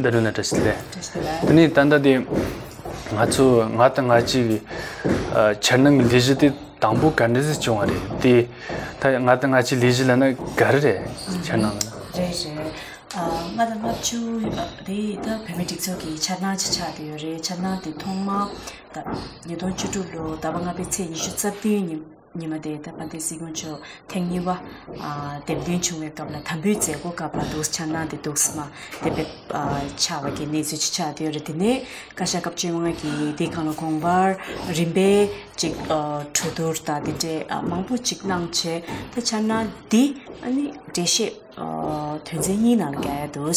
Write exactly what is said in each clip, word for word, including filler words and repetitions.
ད་རུང་ན་བཀྲ་ཤིས་བདེ་ལེགས། བཀྲ་ཤིས་བདེ་ལེགས། དེ་ནས་ད་ལྟ་དེ་ང་ཚོ་ང་དང་ང་གཅིག་གི་ཨ་འཆར་སྣང་གི་ལས་གཞི་དེ་དང་པོ་ག་འདྲ་ཞིག་བྱུང་བ་རེད། དེ་ད་ང་དང་ང་གཅིག་ལས་གཞི་ལབ་ན་ག་རེ་རེད། འཆར་སྣང་ལབ་ན། རེད་རེད། ཨ་ལྔ་དང་ལྔ་བཅུ་དེ་ད་བོད་མིའི་སྒྲིག་འཛུགས་ཀྱི་འཆར་སྣང་ཅིག་ཆགས་བསྡད་ཡོད་རེད། འཆར་སྣང་དེ་ཐོག་མ་ད་ཉིས་སྟོང་བཅུ་དྲུག་ལོ་ཟླ་བ་ལྔ་པའི་ཚེས་ཉི་ཤུ་རྩ་བདུན་ཉིན་ཉི་མ་དེ་ད་དཔལ་ལྡན་སྲིད་སྐྱོང་མཆོག་ཐེངས་གཉིས་པ་ཨ་འདེམས་ཐོན་བྱུང་བའི་སྐབས་ལ་དམ་འབུལ་མཛད་སྒོ་སྐབས་ལ་འདུག་འཆར་སྣང་དེ་འདུག་སེ་མ་དེ་དཔེ་ཨ་ཆགས་པ་གི་གནས་ཚུལ་ཅིག་ཆགས་བསྡད་ཡོད་རེད། དེ་ནས་བཀའ་ཤག་སྐབས་བཅོ་ལྔ་གི་དེའི་སྒང་ལ་དགོངས་པར་རིམ་པས་ཅིག་ཨ་གྲོས་བསྡུར་དང་དེ་འདྲའི་ཨ་མང་པོ་ཅིག་གནང་བྱས། ད་འཆར་སྣང་འདི་ཨ་ནི་འགྲེལ་བཤད་ཨ་དོན་ཚན་གཉིས་ནང་ལ་བརྒྱབ་ཡ་འདུག་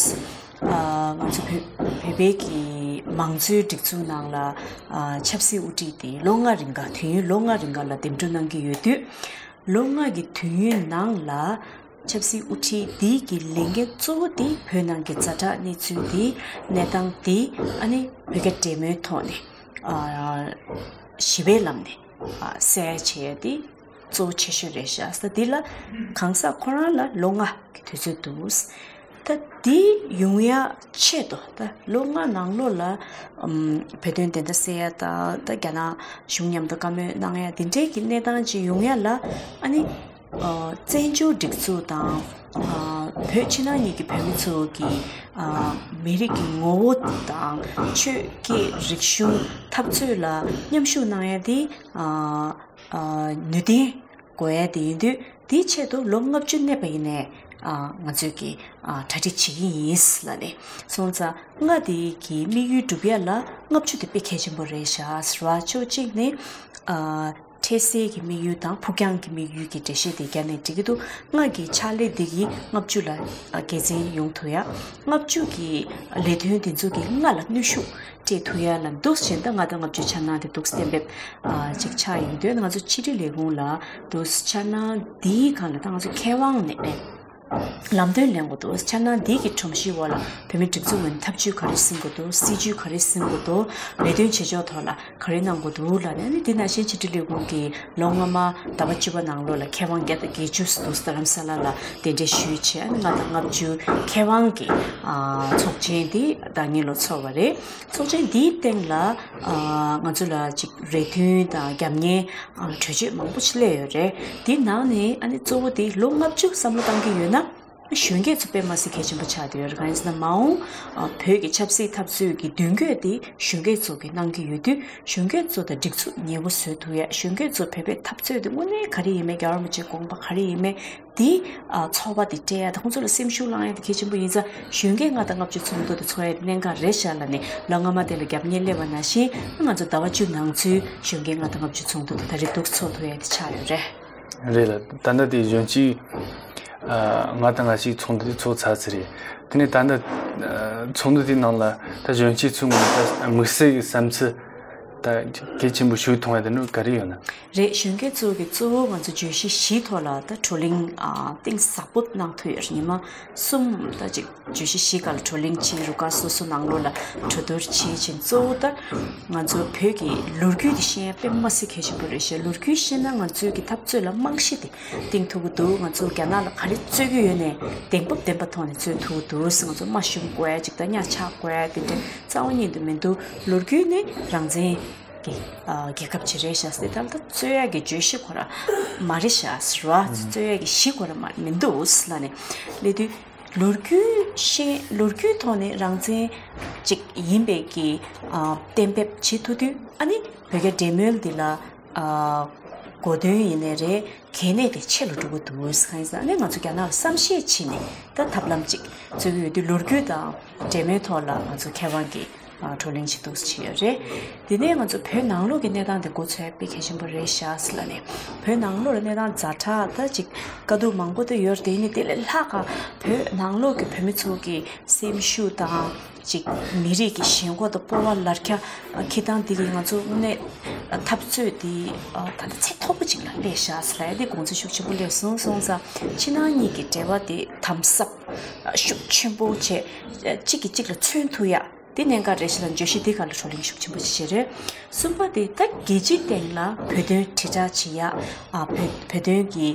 ཨ་ང་ཚོ་བོད་བོད་པའི་གི་མང་གཙོའི་སྒྲིག་འཛུགས་ནང་ལ་ཨ་ཆབ་སྲིད་དབུ་ཁྲིད་དེ་ལོ་ལྔ་རིང་ག་དུས་ཡུན་ལོ་ལྔ་རིང་ག་ལ་འདེམས་སྒྲུག་གནང་གི་ཡོད་དུས། ལོ་ལྔ་གི་དུས་ཡུན་ནང་ལ་ཆབ་སྲིད་དབུ་ཁྲིད་འདི་གི་ལས་འགན་གཙོ་བོ་དེ་བོད་ནང་གི་ཛ་དྲག་གནས་ཚུལ་འདི་གནས་སྟངས་འདི་ཨ་ནི་བོད་རྒྱ་འབྲེལ་མོལ་ཐོག་ནས་ཨ་ཞི་བའི་ལམ་ནས་ཨ་སེལ་བྱེད་ཡ་དེ་གཙོ་བོ་ཆེ་ཤོས་རེད་ཤག་ས་འདི་ལ་གང་ཟག་ཁོ་རང་ལ་ལོ་ལྔ་གི་དུས་ཚོད་འདུག་ད་འདི་ཡོང་ཡ་ཆེད་དུ་ད་ལོ་ལྔ་ནང་ལོགས་ལ་ཨམ་བོད་དོན་བདེན་མཐའ་གསལ་ཡ་དང་ད་རྒྱ་ནག་གཞུང་མཉམ་དུ་བཀའ་མོལ་གནང་ཡ་འདི་འདྲའི་གི་གནས་སྟངས་ཅིག་ཡོང་ཡ་ལ་ཨ་ནི་ཨ་བཙན་བྱོལ་སྒྲིག་འཛུགས་དང་ཨ་བོད་ཕྱི་ནང་གཉིས་ཀྱི་བོད་མི་ཚོ་གི་ཨ་མི་རིགས་ཀྱི་ངོ་བོ་དང་ཆོས་སྐད་རིག་གཞུང་འཐབ་རྩོད་ལ་མཉམ་ཞུགས་གནང་ཡ་དེ་ཨ་ཨ་ནུས་ལྡན་དགོས་ཡ་དེ་ཡིན་དུས། དེའི་ཆེད་དུ་ལོ་ལྔ་བཅུ་གནས་པ་ཡིན་ནའི་ཨ་ང་ཚོས་ཀྱི་ཨ་གྲ་སྒྲིག་བྱེད་ཀྱི་ཡིན་ལབ་ནས་སོང་ཙང་། ལྔ་དེ་གི་དམིགས་ཡུལ་འགྲུབ་ཡ་ལ་ལྔ་བཅུ་དེ་དཔེ་གལ་ཆེན་པོ་རེད་ཤག་ཟེར་བ། ཕྱོགས་གཅིག་ནས་ཨ་འཕྲལ་སེལ་གྱི་དམིགས་ཡུལ་དང་ཕུགས་རྒྱང་གི་དམིགས་ཡུལ་གྱི་འགྲེལ་བཤད་དེ་བརྒྱབ་ནས་འགྲིག་གི་འདུག་ལྔ་གི་ཕྱག་ལས་འདི་གིས་ལྔ་བཅུ་ལ་ཨ་དགེ་མཚན་ཡོང་ཐུབ་ཡ། ལྔ་བཅུ་གི་ལས་དོན་དེ་ཚོ་གི་ལྔ་ལ་གནོན་ཤུགས་སྤྲད་ཐུབ་ཡ་ལ་འདུག་བཞིན་ད་ལྔ་དང་ལྔ་བཅུའི་འཆར་སྣང་དེ་འདུག་གཏན་འབེབས་ཨ་ཅིག་ཆགས་ཡོང་དུས། ང་ཚོ་ཕྱི་དྲིལ་ལས་ཁུངས་ལ་འདུག་འཆར་སྣང་འདིའི་སྒང་ལ་ད་ང་ཚོ་མཁས་དབང་ནས་ལམ་སྟོན་ལེན་དགོས་འདུག་འཆར་སྣང་འདི་གི་ཁྲོམ་གཞིའི་འོག་ལ་བོད་མིའི་སྒྲིག་འཛུགས་ངོས་ནས་ཐབས་ཇུས་ག་རེ་ཟིན་དགོས་འདུག་སྲིད་ཇུས་ག་རེ་ཟིན་དགོས་འདུག་ལས་དོན་བྱེད་ཕྱོགས་ཐོག་ལ་ག་རེ་གནང་དགོས་འདུག་ལབ་ནས། ཨ་ནི་འདི་ནང་བཞིན་ཕྱི་དྲིལ་ལས་ཁུངས་ཀྱིས་ལོ་སྔོན་མ་ཟླ་བ་བཅུ་པ་ནང་ལོགས་ལ་མཁས་དབང་བརྒྱ་དང་བརྒྱད་ཅུ་ཙམ་རྡ་རམ་ས་ལ་ལ་གདན་འདྲེན་ཞུས་བྱས། ཨ་ནི་ལྔ་དང་ལྔ་བཅུ་མཁས་དབང་གི་ཨ་ཚོགས་ཆེན་འདི་ཟླ་ཉིན་ལོ་ཚོགས་པ་རེད། ཚོགས་ཆེན་འདིའི་སྟེང་ལ་ཨ་ང་ཚོ་ལ་ཅིག་རེ་འདུན་དང་རྒྱབ་གཉེར་ཨ་གྲོས་ཆོད་མང་པོ་ཞིག་སླེབས་ཡོད་རེད། འདི་ནང་ནས་ཨ་ནི་གཙོ་བོ་དེ་ལོ་ལྔ་བཅུ་བསམ་བློ་བཏང་གི་ཡོད་ན། གཞོན་སྐྱེས་ཚོ་དཔེ་མ་སྲིད་གལ་ཆེན་པོ་ཆགས་བསྡད་ཡོད་རེད། གང་ཡིན་ཟེར་ན་མ་འོངས་ཨ་བོད་ཀྱི་ཆབ་སྲིད་འཐབ་རྩོད་ཀྱི་མདུན་སྐྱོད་དེ་གཞོན་སྐྱེས་ཚོ་གིས་གནང་གི་ཡོད་དུས། གཞོན་སྐྱེས་ཚོ་དང་སྒྲིག་འཛུགས་ཉེ་པོ་བཟོ་ཐུབ་ཡ། གཞོན་སྐྱེས་ཚོ་བོད་པའི་འཐབ་རྩོད་དེ་དངོས་གནས་ག་རེ་ཡིན་མིན། རྒྱལ་བ་རིན་པོ་ཆེའི་དགོངས་པ་ག་རེ་ཡིན་མིན་དེ་ཨ་ཚོར་བ་དེ་སྤྲད་ཡ་དང་། ཁོང་ཚོ་ལ་སེམས་ཤུགས་བསླང་ཡ་དེ་གལ་ཆེན་པོ་ཡིན་ཙང་། གཞོན་སྐྱེས་ལྔ་དང་ལྔ་བཅུ་ཚོགས་འདུ་དེ་ཚོགས་ཡ་དེ་གནད་འགག་རེད་ཤག་ལབ་ནས་ལོ་སྔ་མ་དེ་ལ་རྒྱབ་གཉེར་སླེབས་པ་ནང་བཞིན། ང་ཚོ་ཟླ་བ་བཅུ་ནང་ཚུད་གཞོན་སྐྱེས་ལྔ་དང་ལྔ་བཅུ་ཚོགས་འདུ་དེ་ད་རེས་འདུག་ཚོགས་ཐུབ་ཡ་དེ་ཆགས་ཡོད་རེད། རེད་ལ། ད་ལྟ་དེ་གཞོན་སྐྱེས་ཨ་ལྔ་དང་ལྔ་བཅུའི་ཚོགས་འདུ་དེ་ཚོགས་ཚར་ཚར་རེད། དེ་ནས་ད་ལྟ་ཨ་ཚོགས་འདུ་དེའི་ནང་ལ་ད་གཞོན་སྐྱེས་ཚོའི་ངོས་ནས་ད་དམིགས་བསལ་གྱི་བསམ་ཚུལ་ད་གལ་ཆེན་པོ་ཞིག་མཐོང་ཡ་དེ་ནི་ག་རེ་ཡོད་ན། རེད། གཞོན་སྐྱེས་ཚོ་གི་གཙོ་བོ་ང་ཚོ་བརྗོད་གཞི་བཞིའི་ཐོག་ལ་ད་བགྲོ་གླེང་ཨ་གཏིང་ཟབ་པོ་གནང་ཐུབ་ཡོད་རེད། ཉི་མ་གསུམ་ད་ཅིག་བརྗོད་གཞི་བཞི་སྒང་ལ་བགྲོ་གླེང་བྱས། རུ་ཁག་སོ་སོ་ནང་ལོགས་ལ་གྲོས་བསྡུར་བྱེད་ཅིང་། གཙོ་བོ་ད་ང་ཚོ་བོད་ཀྱི་ལོ་རྒྱུས་དེ་ཤེས་ཡ་དཔེ་མ་སྲིད་གལ་ཆེན་པོ་རེད་ཤག་ལོ་རྒྱུས་ཤེས་ན་ང་ཚོའི་གི་འཐབ་རྩོད་ལ་རྨང་གཞི་དེ་བཏིང་ཐུབ་ཀྱི་འདུག་ང་ཚོ་རྒྱ་ནག་ལ་ག་རེ་རྩོད་ཀྱི་ཡོད་ནའི་བདེན་པ་བདེན་པ་ཐོག་ནས་རྩོད་ཐུབ་ཀྱི་འདུག་ང་ཚོ་དམའ་ཤོམ་དགོས་ཡ་ཅིག་དང་གཉའ་ཆག་དགོས་ཡ་དེ་འདྲ་རྩ་བ་ཉིད་དུ་མི་འདུག་ལོ་རྒྱུས་ནི་རང་བཙན་གྱི་ཨ་རྒྱལ་ཁབ་ཅིག་རེད་ཤག་ཟེར། ད་ལྟ་རྩོད་ཡ་གི་བརྗོད་གཞི་ཁོ་རང་མ་རེད་ཤག་ཟེར་བ། རྩོད་ཡ་གི་གཞི་ཁོ་རང་མ་མི་འདུག་ལབ་ནས་སླེབས་དུས། ལོ་རྒྱུས་ཤེས། ལོ་རྒྱུས་ཐོག་ནས་རང་བཙན་ཅིག་ཡིན་པའི་གི་ཨ་གཏན་འབེབས་བྱེད་ཐུབ་དུས། ཨ་ནི་བོད་རྒྱ་འབྲེལ་མོལ་འདི་ལ་ཨ་གོ་དོན་ཡིན་ནའི་རེད། གལ་གནད་དེ་ཆེ་རུ་འགྲོ་གི་འདུག་གང་ཡིན་ཟེར་ན། ཨ་ནི་ང་ཚོ་རྒྱ་ནག་ལ་བསམ་ཤེས་བྱས་ནས་ད་ཐབས་ལམ་ཅིག་རྩོད་ཀྱི་ཡོད་དུས། ལོ་རྒྱུས་དང་འབྲེལ་མོལ་ཐོག་ལ་ང་ཚོ་མཁས་དབང་གིས་ཨ་བགྲོ་གླེང་བྱེད་འདུག་བྱས་ཡོད་རེད། དེ་ནས་ང་ཚོ་བོད་ནང་ལོགས་ཀྱི་གནས་སྟངས་དེ་མགོ་ཚོས་དཔེ་གལ་ཆེན་པོ་རེད་ཤག་ཟེར་ལབ་ནས། བོད་ནང་ལོགས་ལ་གནས་སྟངས་ཛ་དྲག་ད་ཅིག་དཀའ་སྡུག་མང་པོ་དེ་ཡོད་རེད། དེ་ནི་དེ་ལས་ལྷག་ག་བོད་ནང་ལོགས་ཀྱི་བོད་མི་ཚོ་གི་སེམས་ཤུགས་དང་ཅིག་མི་རིགས་ཀྱི་ཞེན་ཁོག་དང་སྤོབས་པ་ལར་ཁྱ་འཁྱེར་སྟངས་དེ་གིས་ང་ཚོ་དངོས་གནས་འཐབ་རྩོད་དེ་ད་ལྟ་ཚད་མཐོ་པོ་ཅིག་ལ་སླེབས་ཤག་ཟེར་ལབ་ཡ་དེ་དགོངས་ཚུལ་ཤུགས་ཆེན་པོ་སླེབས་སོང་། སོང་ཙང་ཕྱི་ནང་གཉིས་ཀྱི་འབྲེལ་བ་དེ་དམ་ཟབ་ཤུགས་ཆེན་པོ་བྱས། གཅིག་གིས་གཅིག་ལ་མཚོན་ཐུབ་ཡ། དེ་གནད་འགག་རེད་ཤག་ལ་བརྗོད་གཞི་འདི་སྒང་ལ་བགྲོ་གླེང་ཤུགས་ཆེན་པོ་ཞིག་བྱས་རེད། གསུམ་པ་དེ་ད་རྒྱལ་སྤྱིའི་སྟེང་ལ་བོད་དོན་དྲིལ་བསྒྲགས་བྱེད་ཡ། ཨ་བོད་བོད་དོན་གྱི་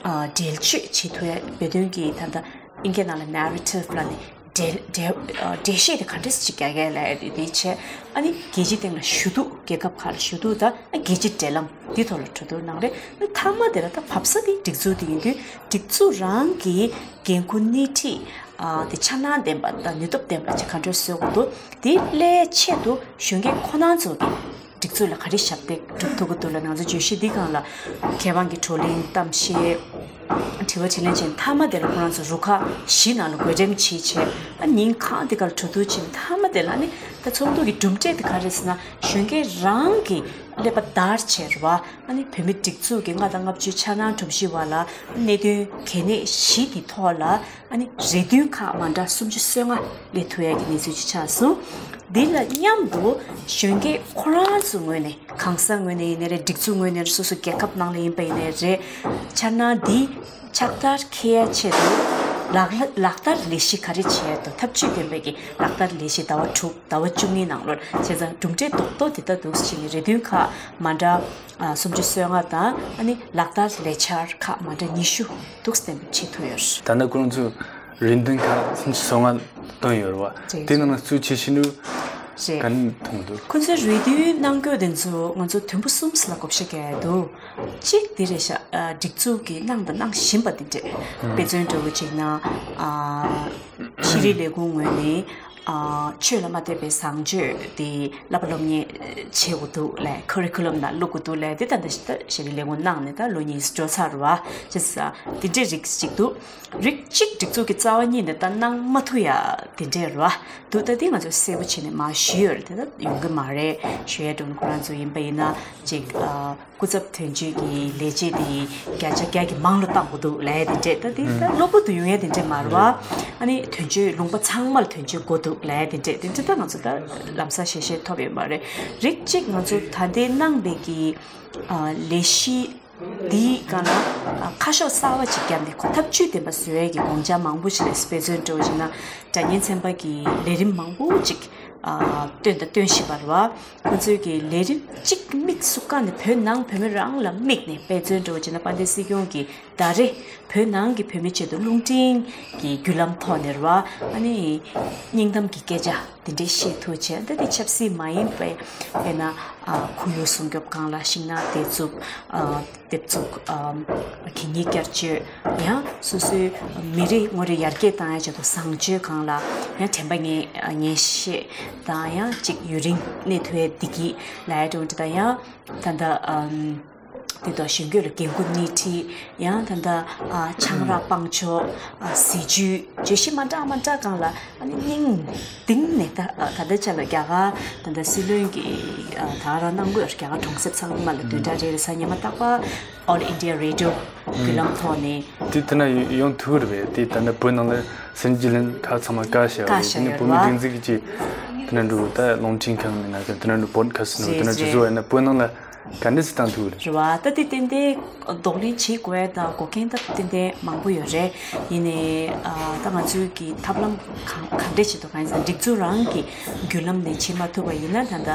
ཨ་འགྲེལ་བརྗོད་བྱེད་ཐུབ་ཡ། བོད་དོན་གྱི་ད་ལྟ་ཨིན་སྐད་ནང་ལ་narrative་ལབ་ནས་ འགྲེལ་འགྲེལ་ཨ་འགྲེལ་བཤད་དེ་ག་འདྲས་ཅིག་རྒྱག་གི་ལབ་ཡ་དེ་དེ་བྱས། ཨ་ནི་རྒྱལ་སྤྱིའི་སྟེང་ལ་ཞུ་གཏུག་རྒྱལ་ཁབ་ཁག་ལ་ཞུ་གཏུག་དང་ཨ་རྒྱལ་སྤྱིའི་འབྲེལ་ལམ་འདི་ཐོག་ལ་གྲོས་བསྡུར་གནང་རེད། ཨ་མཐའ་མ་དེ་ལ་ད་བབས་ས་དེ་སྒྲིག་འཛུགས་དེ་ཡིན་དུས་སྒྲིག་འཛུགས་རང་གི་འགན་ཁུར་སྣེ་ཁྲིད་ཨ་དེ་འཆར་སྣང་ལྡན་པ་དང་ནུས་སྟོབས་ལྡན་པ་ཅིག་ག་འདྲས་བཟོ་དགོས་འདུག་དེ་སླད་ཆེད་དུ་གཞོན་སྐྱེས་ཁོ་རང་ཚོ་གི་སྒྲིག་འཛུགས་ལ་ག་རེ་ཞབས་འདེགས་སྒྲུབ་ཐུབ་ཀྱི་འདུག་ལབ་ན། ང་ཚོ་བརྗོད་གཞི་འདི་སྒང་ལ་མཁས་དབང་གི་བགྲོ་གླེང་གཏམ་བཤད། དྲི་བ་དྲིས་ལན་བྱས། མཐའ་མ་དེ་ལ་ཁོ་རང་ཚོ་རུ་ཁག་བཞི་ནང་ལ་བགོ་འགྲེམས་བྱས་བྱས། ཨ་ཉིན་གང་དེ་གར་གྲོས་བསྡུར་བྱས། མཐའ་མ་དེ་ལ་ནི་ད་ཚོགས་འདུ་གི་གྲུབ་འབྲས་དེ་ག་རེ་ཟེར་ན། གཞོན་སྐྱེས་རང་གི་ཀླད་པ་བརྡར་བྱས་རེད་བ། ཨ་ནི་བོད་མི་སྒྲིག་འཛུགས་ཀྱི་ལྔ་དང་ལྔ་བཅུའི་འཆར་སྣང་སྒྲོམ་གཞི་བར་ལ་གནད་དོན་གལ་གནད་བཞི་གི་ཐོག་ལ་ཨ་ནི་རེ་འདུན་ཁག་མ་འདྲ་སུམ་ཅུ་སོ་ལྔ་སླེབས་ཐུབ་ཡ་གི་གནས་ཚུལ་ཅིག་ཆགས་སོང་། འདི་ལ་མཉམ་དུ་གཞོན་སྐྱེས་ཁོ་རང་ཚོའི་ངོས་ནས། གང་ཟག་ངོས་ནས་ཡིན་ནའི་རེད། སྒྲིག་འཛུགས་ངོས་ནས་རེད། སོ་སོ་རྒྱལ་ཁབ་ནང་ལ་ཡིན་པ་ཡིན་ནའི་རེད། འཆར་སྣང་འདི་ཕྱག་བསྟར་འཁེལ་ཡ་ཆེད་དུ་ལག་ལག་བསྟར་ལས་གཞི་ག་རེ་བྱས་འདུག་ཐབས་ཇུས་ལྡན་པའི་གི་ལག་བསྟར་ལས་གཞི་ཟླ་བ་དྲུག་ཟླ་བ་བཅུ་གཉིས་ནང་ལོགས་བྱས་ཙང་གྲུབ་འབྲས་རྡོག་རྡོག་དེ་ལྟ་འདུག་ཟེར་ནས་རེ་འདུན་ཁག་མ་འདྲ་ཨ་སུམ་ཅུ་སོ་ལྔ་དང་། ཨ་ནི་ལག་བསྟར་ལས་འཆར་ཁག་མ་འདྲ་ཉི་ཤུ་འདུག་གཏན་འབེབས་བྱེད་ཐུབ་ཡོད་རེད། ད་ནི་ཁོང་ཚོས་རེ་འདུན་ཁག་སུམ་ཅུ་སོ་ལྔ་བཏོན་ཡོད་རེད་བ། རེད། དེ་ནང་ནས་གཙོ་ཆེ་ཤོས་ནི་རེད། ག་ནས་མཐོང་འདུག་ཁོ་ཚོས་རེ་འདུན་གནང་རྒྱུ་དེ་ཚོ་ང་ཚོ་དོན་པོ་གསུམ་ལ་བགོ་བཤའ་བརྒྱབ་ཡོད་འདུག་གཅིག་དེ་རེད་ཤག་ཨ་སྒྲིག་འཛུགས་ཀྱིས་གནང་དང་གནང་བཞིན་པ་དེ་འདྲས། དཔེ་མཚོན་འདྲ་བོ་བྱས་ན། ཨ་ཤེས་རིག་ལས་ཁུངས་ངོས་ནས་ཨ་ཆོས་ལ་མ་དད་པའི་བཟང་སྤྱོད་དེ་བསླབ་པ་སློབ་གཉེར་བྱེད་དགོས་འདུག་ལབ། ཁ་རི་ཁུ་ལམ་ནང་བླུག་དགོས་འདུག་ལབ། དེ་ད་ལྟ་ཤེས་རིག་ལས་ཁུངས་གནང་ནས་ད་ལོ་གཉིས་འགྲོ་ཚར་བ། བྱས་ཙང་དེ་འདྲས་རིགས་གཅིག་འདུག་རིགས་གཅིག་སྒྲིག་འཛུགས་ཀྱི་རྩ་བ་ཉིད་ནས་ད་གནང་མ་ཐུབ་ཡ་དེ་འདྲས་རེད་བ། འདུག་ད་དེ་ང་ཚོས་གསལ་པོ་བྱས་ནས་མར་ཞུས་ཡོད་རེད། དེ་ད་ཡོང་གི་མ་རེད། ཞུ་ཡས་དྲུང་ཁོ་རང་ཚོ་ཡིན་པ་ཡིན་ན་ཅིག་ཨ་སྐུ་ཚབ་དོན་གཅོད་ཀྱི་ལས་བྱེད་དེ་བརྒྱ་ཆ་བརྒྱ་གི་མང་ལ་བཏང་དགོས་འདུག་ལབ་ཡ་དེ་འདྲས། ད་དེ་ད་གློ་བུར་དུ་ཡོང་ཡ་དེ་འདྲས་མ་རེད་བ། ཨ་ནི་དོན་གཅོད་ལུང་པ་ཚང་མ་ལ་དོན་གཅོད་དགོས་འདུག་ལབ་ཡ་དེ་འདྲས། དེ་འདྲས་ད་ང་ཚོ་ད་ལམ་སང་ཞལ་བཞེས་ཐོབ་ཡོད་མ་རེད། རིགས་གཅིག་ང་ཚོ་ད་ལྟའི་གནང་བའི་གི་ཨ་ལས་གཞི་འདིའི་སྒང་ལ་ཨ་ཁ་ཕྱོགས་གསར་བ་ཅིག་བརྒྱབ་ནས་ཁོ་ཐབས་ཇུས་ལྡན་པ་བཟོ་ཡས་ཀྱི་དགོངས་འཆར་མང་པོ་ཞིག་ལ་དཔེ་མཚོན་འདྲ་བོ་ཞིག་ན། སྒྲ་སྙན་ཚན་པ་གི་ལས་རིམ་མང་པོ་ཅིག་ཨ་བཏོན་དང་བཏོན་བཞིན་པ་རེད་བ། ཁོ་ཚོའི་གི་ལས་རིམ་གཅིག་དམིགས་སུ་བཀར་ནས་བོད་ནང་བོད་མི་རང་ལ་དམིགས་ནས། དཔེ་མཚོན་འདྲ་བོ་བྱས་ན་དཔལ་ལྡན་སྲིད་སྐྱོང་གིས་ད་རེས་བོད་ནང་གི་བོད་མི་ཆེད་དུ་རླུང་འཕྲིན་གྱི་བརྒྱུད་ལམ་ཐོག་ནས་རེད་བ། ཨ་ནི་སྙིང་གཏམ་གྱི་སྐད་ཆ་དེ་འདྲའི་བཤད་ཐུབ་བྱས། ད་དེ་ཆབ་སྲིད་མ་ཡིན་པའི་དཔེར་ན་ཨ་ཁོར་ཡུག་སྲུང་སྐྱོབ་སྒང་ལ། ཤིང་ནགས་འདེབས་འཛུགས་ཨ་འདེབས་འཛུགས་ཨ་གད་སྙིགས་བསྐྱར་སྤྱོད། ཡང་སོ་སོའི་མི་རེ་ངོ་རེ་ཡར་རྒྱས་བཏང་ཡ་ཆེད་དུ་བཟང་སྤྱོད་སྒང་ལ། ཡང་དྲན་པ་ངེས་ངེས་ཤེས་དང་། ཡང་ཅིག་ཡུན་རིང་གནས་ཐུབ་ཡ་བདེ་སྐྱིད་ལ་ཡ་འགྲོ་འདྲ་དང་། ཡང་ད་ལྟ་ཨམ། དེ་དང་གཞོན་སྐྱེས་ལ་འགན་ཁུར་སྣེ་ཁྲིད། ཡང་ད་ལྟ་ཨ་ཆང་རག་སྤང་ཕྱོགས། ཨ་སྲིད་ཇུས། བརྗོད་གཞི་མ་འདྲ་མ་འདྲ་སྒང་ལ་ཨ་ནི་སྙིང་གཏིང་ནས་ད་ཨ་ད་ལྟ་ཆ་ལ་རྒྱ་གར་ད་ལྟ་སྲིད་བློན་གྱིས་ཨ་ད་རང་གནང་དགོས། རྒྱ་གར་གྲོང་གསེབ་ཚང་མ་ལ་བདུན་ཕྲག་རེ་རེ་གཟའ་ཉི་མ་རྟག་པར་All India Radio བརྒྱུད་ལམ་ཐོག་ནས། དེ་དེ་ན་ཡོང་ཐུབ་རེད་པས། དེ་ད་ནི་བོད་ནང་ལ་སེམས་རྒྱུད་ལན་ཁག་ཚང་མ་བཀའ་བཞག་བཀའ་བཞག་ཡོད་རེད་བ། དེ་ནི་བོད་མི་སྒྲིག་འཛུགས་ཀྱི་དེ་ན་འགྲོ་ད་རླུང་འཕྲིན་ཁང་ཡིན་ན། དེ་ན་འགྲོ་བོད་ཁ་སི་ནོ་དེ་ན་འགྲོ་བཟོ་བ་ཡིན་ན་བོད་ནང་ལ་ག་འདྲ་སེ་བཏང་ཐུབ་རེད། རེད་བ། ད་དེ་ཏན་ཏན་གདོང་ལེན་བྱེད་དགོས་ཡ་དང་འགོག་རྐྱེན་ད་ཏན་ཏན་མང་པོ་ཡོད་རེད། ཡིན་ནའི་ཨ་ད་ང་ཚོའི་གི་ཐབས་ལམ་གང་ག་འདྲས་བྱེད་ཐུབ་གང་ཡིན་ཟེར་ན། སྒྲིག་འཛུགས་རང་གི་བརྒྱུད་ལམ་ནས་བྱེད་མ་ཐུབ་པ་ཡིན་ན། ད་ལྟ་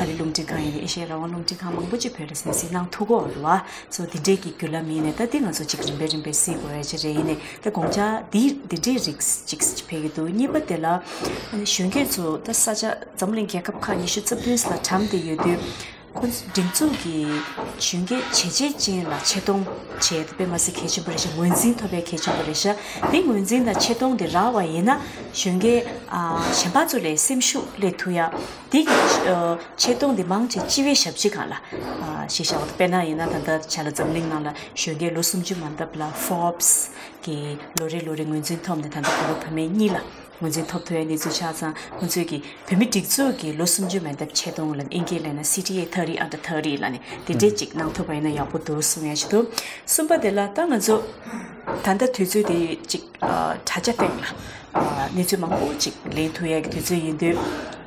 ཨ་རི་རླུང་འཕྲིན་ཁང་ཡིན་ནའི་ཨེ་ཤེ་ཡ་རང་དབང་རླུང་འཕྲིན་ཁང་མང་པོ་ཅིག་བོད་ལ་གཟིགས་གཟིགས་གནང་ཐུབ་ཀྱི་ཡོད་རེད་བ། སོ་དེ་འདྲས་ཀྱི་བརྒྱུད་ལམ་ཡིན་ནའི་ད་དེ་ང་ཚོ་ཅིག་རིམ་པས་རིམ་པས་གཟིགས་དགོས་ཡ་ཅིག་རེད། ཡིན་ནའི་ད་དགོངས་འཆར་འདི་འདི་འདྲས་རིགས་ཅིག་ཕེབས་ཀྱི་འདུག་གཉིས་པ་དེ་ལ་ཨ་ནི་གཞོན་སྐྱེས་ཚོ་ད་ས་ཆ་འཛམ་གླིང་རྒྱལ་ཁབ་ཁག་ཉི་ཤུ་རྩ་བདུན་ལ་གྲམ་བསྡད་ཡོད་དུས། ཁོ་ཚོ་སྒྲིག་འཛུགས་ཀྱིས་གཞོན་སྐྱེས་བྱས་རྗེས་ཅན་ལ་ཆེ་མཐོང་བྱས་ཏེ་དཔེ་མ་སྲིད་གལ་ཆེན་པོ་རེད་ཤག་ངོས་འཛིན་ཐོབ་པའི་གལ་ཆེན་པོ་རེད་ཤག་དེ་ངོས་འཛིན་དང་ཆེ་མཐོང་དེ་རག་པ་ཡིན་ན། གཞོན་སྐྱེས་ཨ་གཞན་པ་ཚོ་ལས་སེམས་ཤུགས་སླེབས་ཐུབ་ཡ། དེ་གི་ཨ་ཆེ་མཐོང་དེ་མང་ཆེ་སྤྱི་བའི་ཞབས་ཕྱི་སྒང་ལ་ཨ་གཞི་བཞག་པ་དང་། དཔེར་ན་ཡིན་ན་ད་ལྟ་ཆ་ལ་འཛམ་གླིང་ནང་ལ་གཞོན་སྐྱེས་ལོ་སུམ་ཅུ་མན་འདབས་ལ་Forbes་གི་ལོ་རེ་ལོ་རེ་ངོས་འཛིན་ཐོབ་ནས། ད་ལྟ་བོད་པ་བུད་མེད་གཉིས་ལ་ངོས་འཛིན་ཐོབ་ཐུབ་ཡ་གནས་ཚུལ་ཆགས་ཙང་། ཁོང་ཚོས་ཀྱི་བོད་མི་སྒྲིག་འཛུགས་ཀྱི་ལོ་སུམ་ཅུ་མན་འདབས་ཆེ་མཐོང་ལ་ཨིན་སྐད་ལབ་ན་སི་ཊི་ཨེ་ཐར་ཊི་ཨན་ཌར་ཐར་ཊི་ལབ་ནས་དེ་འདྲས་ཅིག་གནང་ཐུབ་པ་ཡིན་ན་ཡག་པོ་འདུག་གསུང་ཡ་ཞིག་འདུག་གསུམ་པ་དེ་ལ་ད་ང་ཚོ་ད་ལྟ་དུས་ཚོད་དེ་ཅིག་ཨ་དྲ་རྒྱ་སྟེང་ལ་ཨ་གནས་ཚུལ་མང་པོ་ཅིག་ལེན་ཐུབ་ཡ་གི་དུས་ཚོད་ཡིན་དུས།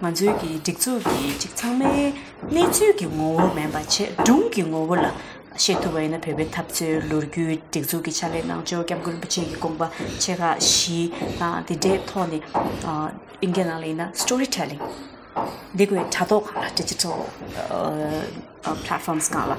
ང་ཚོའི་གི་སྒྲིག་འཛུགས་ཀྱི་ཅིག་ཚང་མའི་གནས་ཚུལ་གྱི་ངོ་བོ་མིན་པ་བྱས། སྒྲུང་གི་ངོ་བོ་ལ་བཤད་ཐུབ་པ་ཡིན་ན། བོད་པའི་འཐབ་རྩོད་ལོ་རྒྱུས། སྒྲིག་འཛུགས་ཀྱི་ཕྱག་ལས་གནང་ཕྱོགས། སྐྱབས་མགོན་རིན་པོ་ཆེ་གི་དགོངས་པ་ཆེ་ཁག་བཞི་དང་དེ་འདྲའི་ཐོག་ནས། ཨ་ཨིན་སྐད་ནང་ལ་ཡིན་ན་སི་ཊོ་རི་ཊེ་ལིང་ འདི་གོའི་དྲ་ཐོག་སྒང་ལ་digital platforms་སྒང་ལ་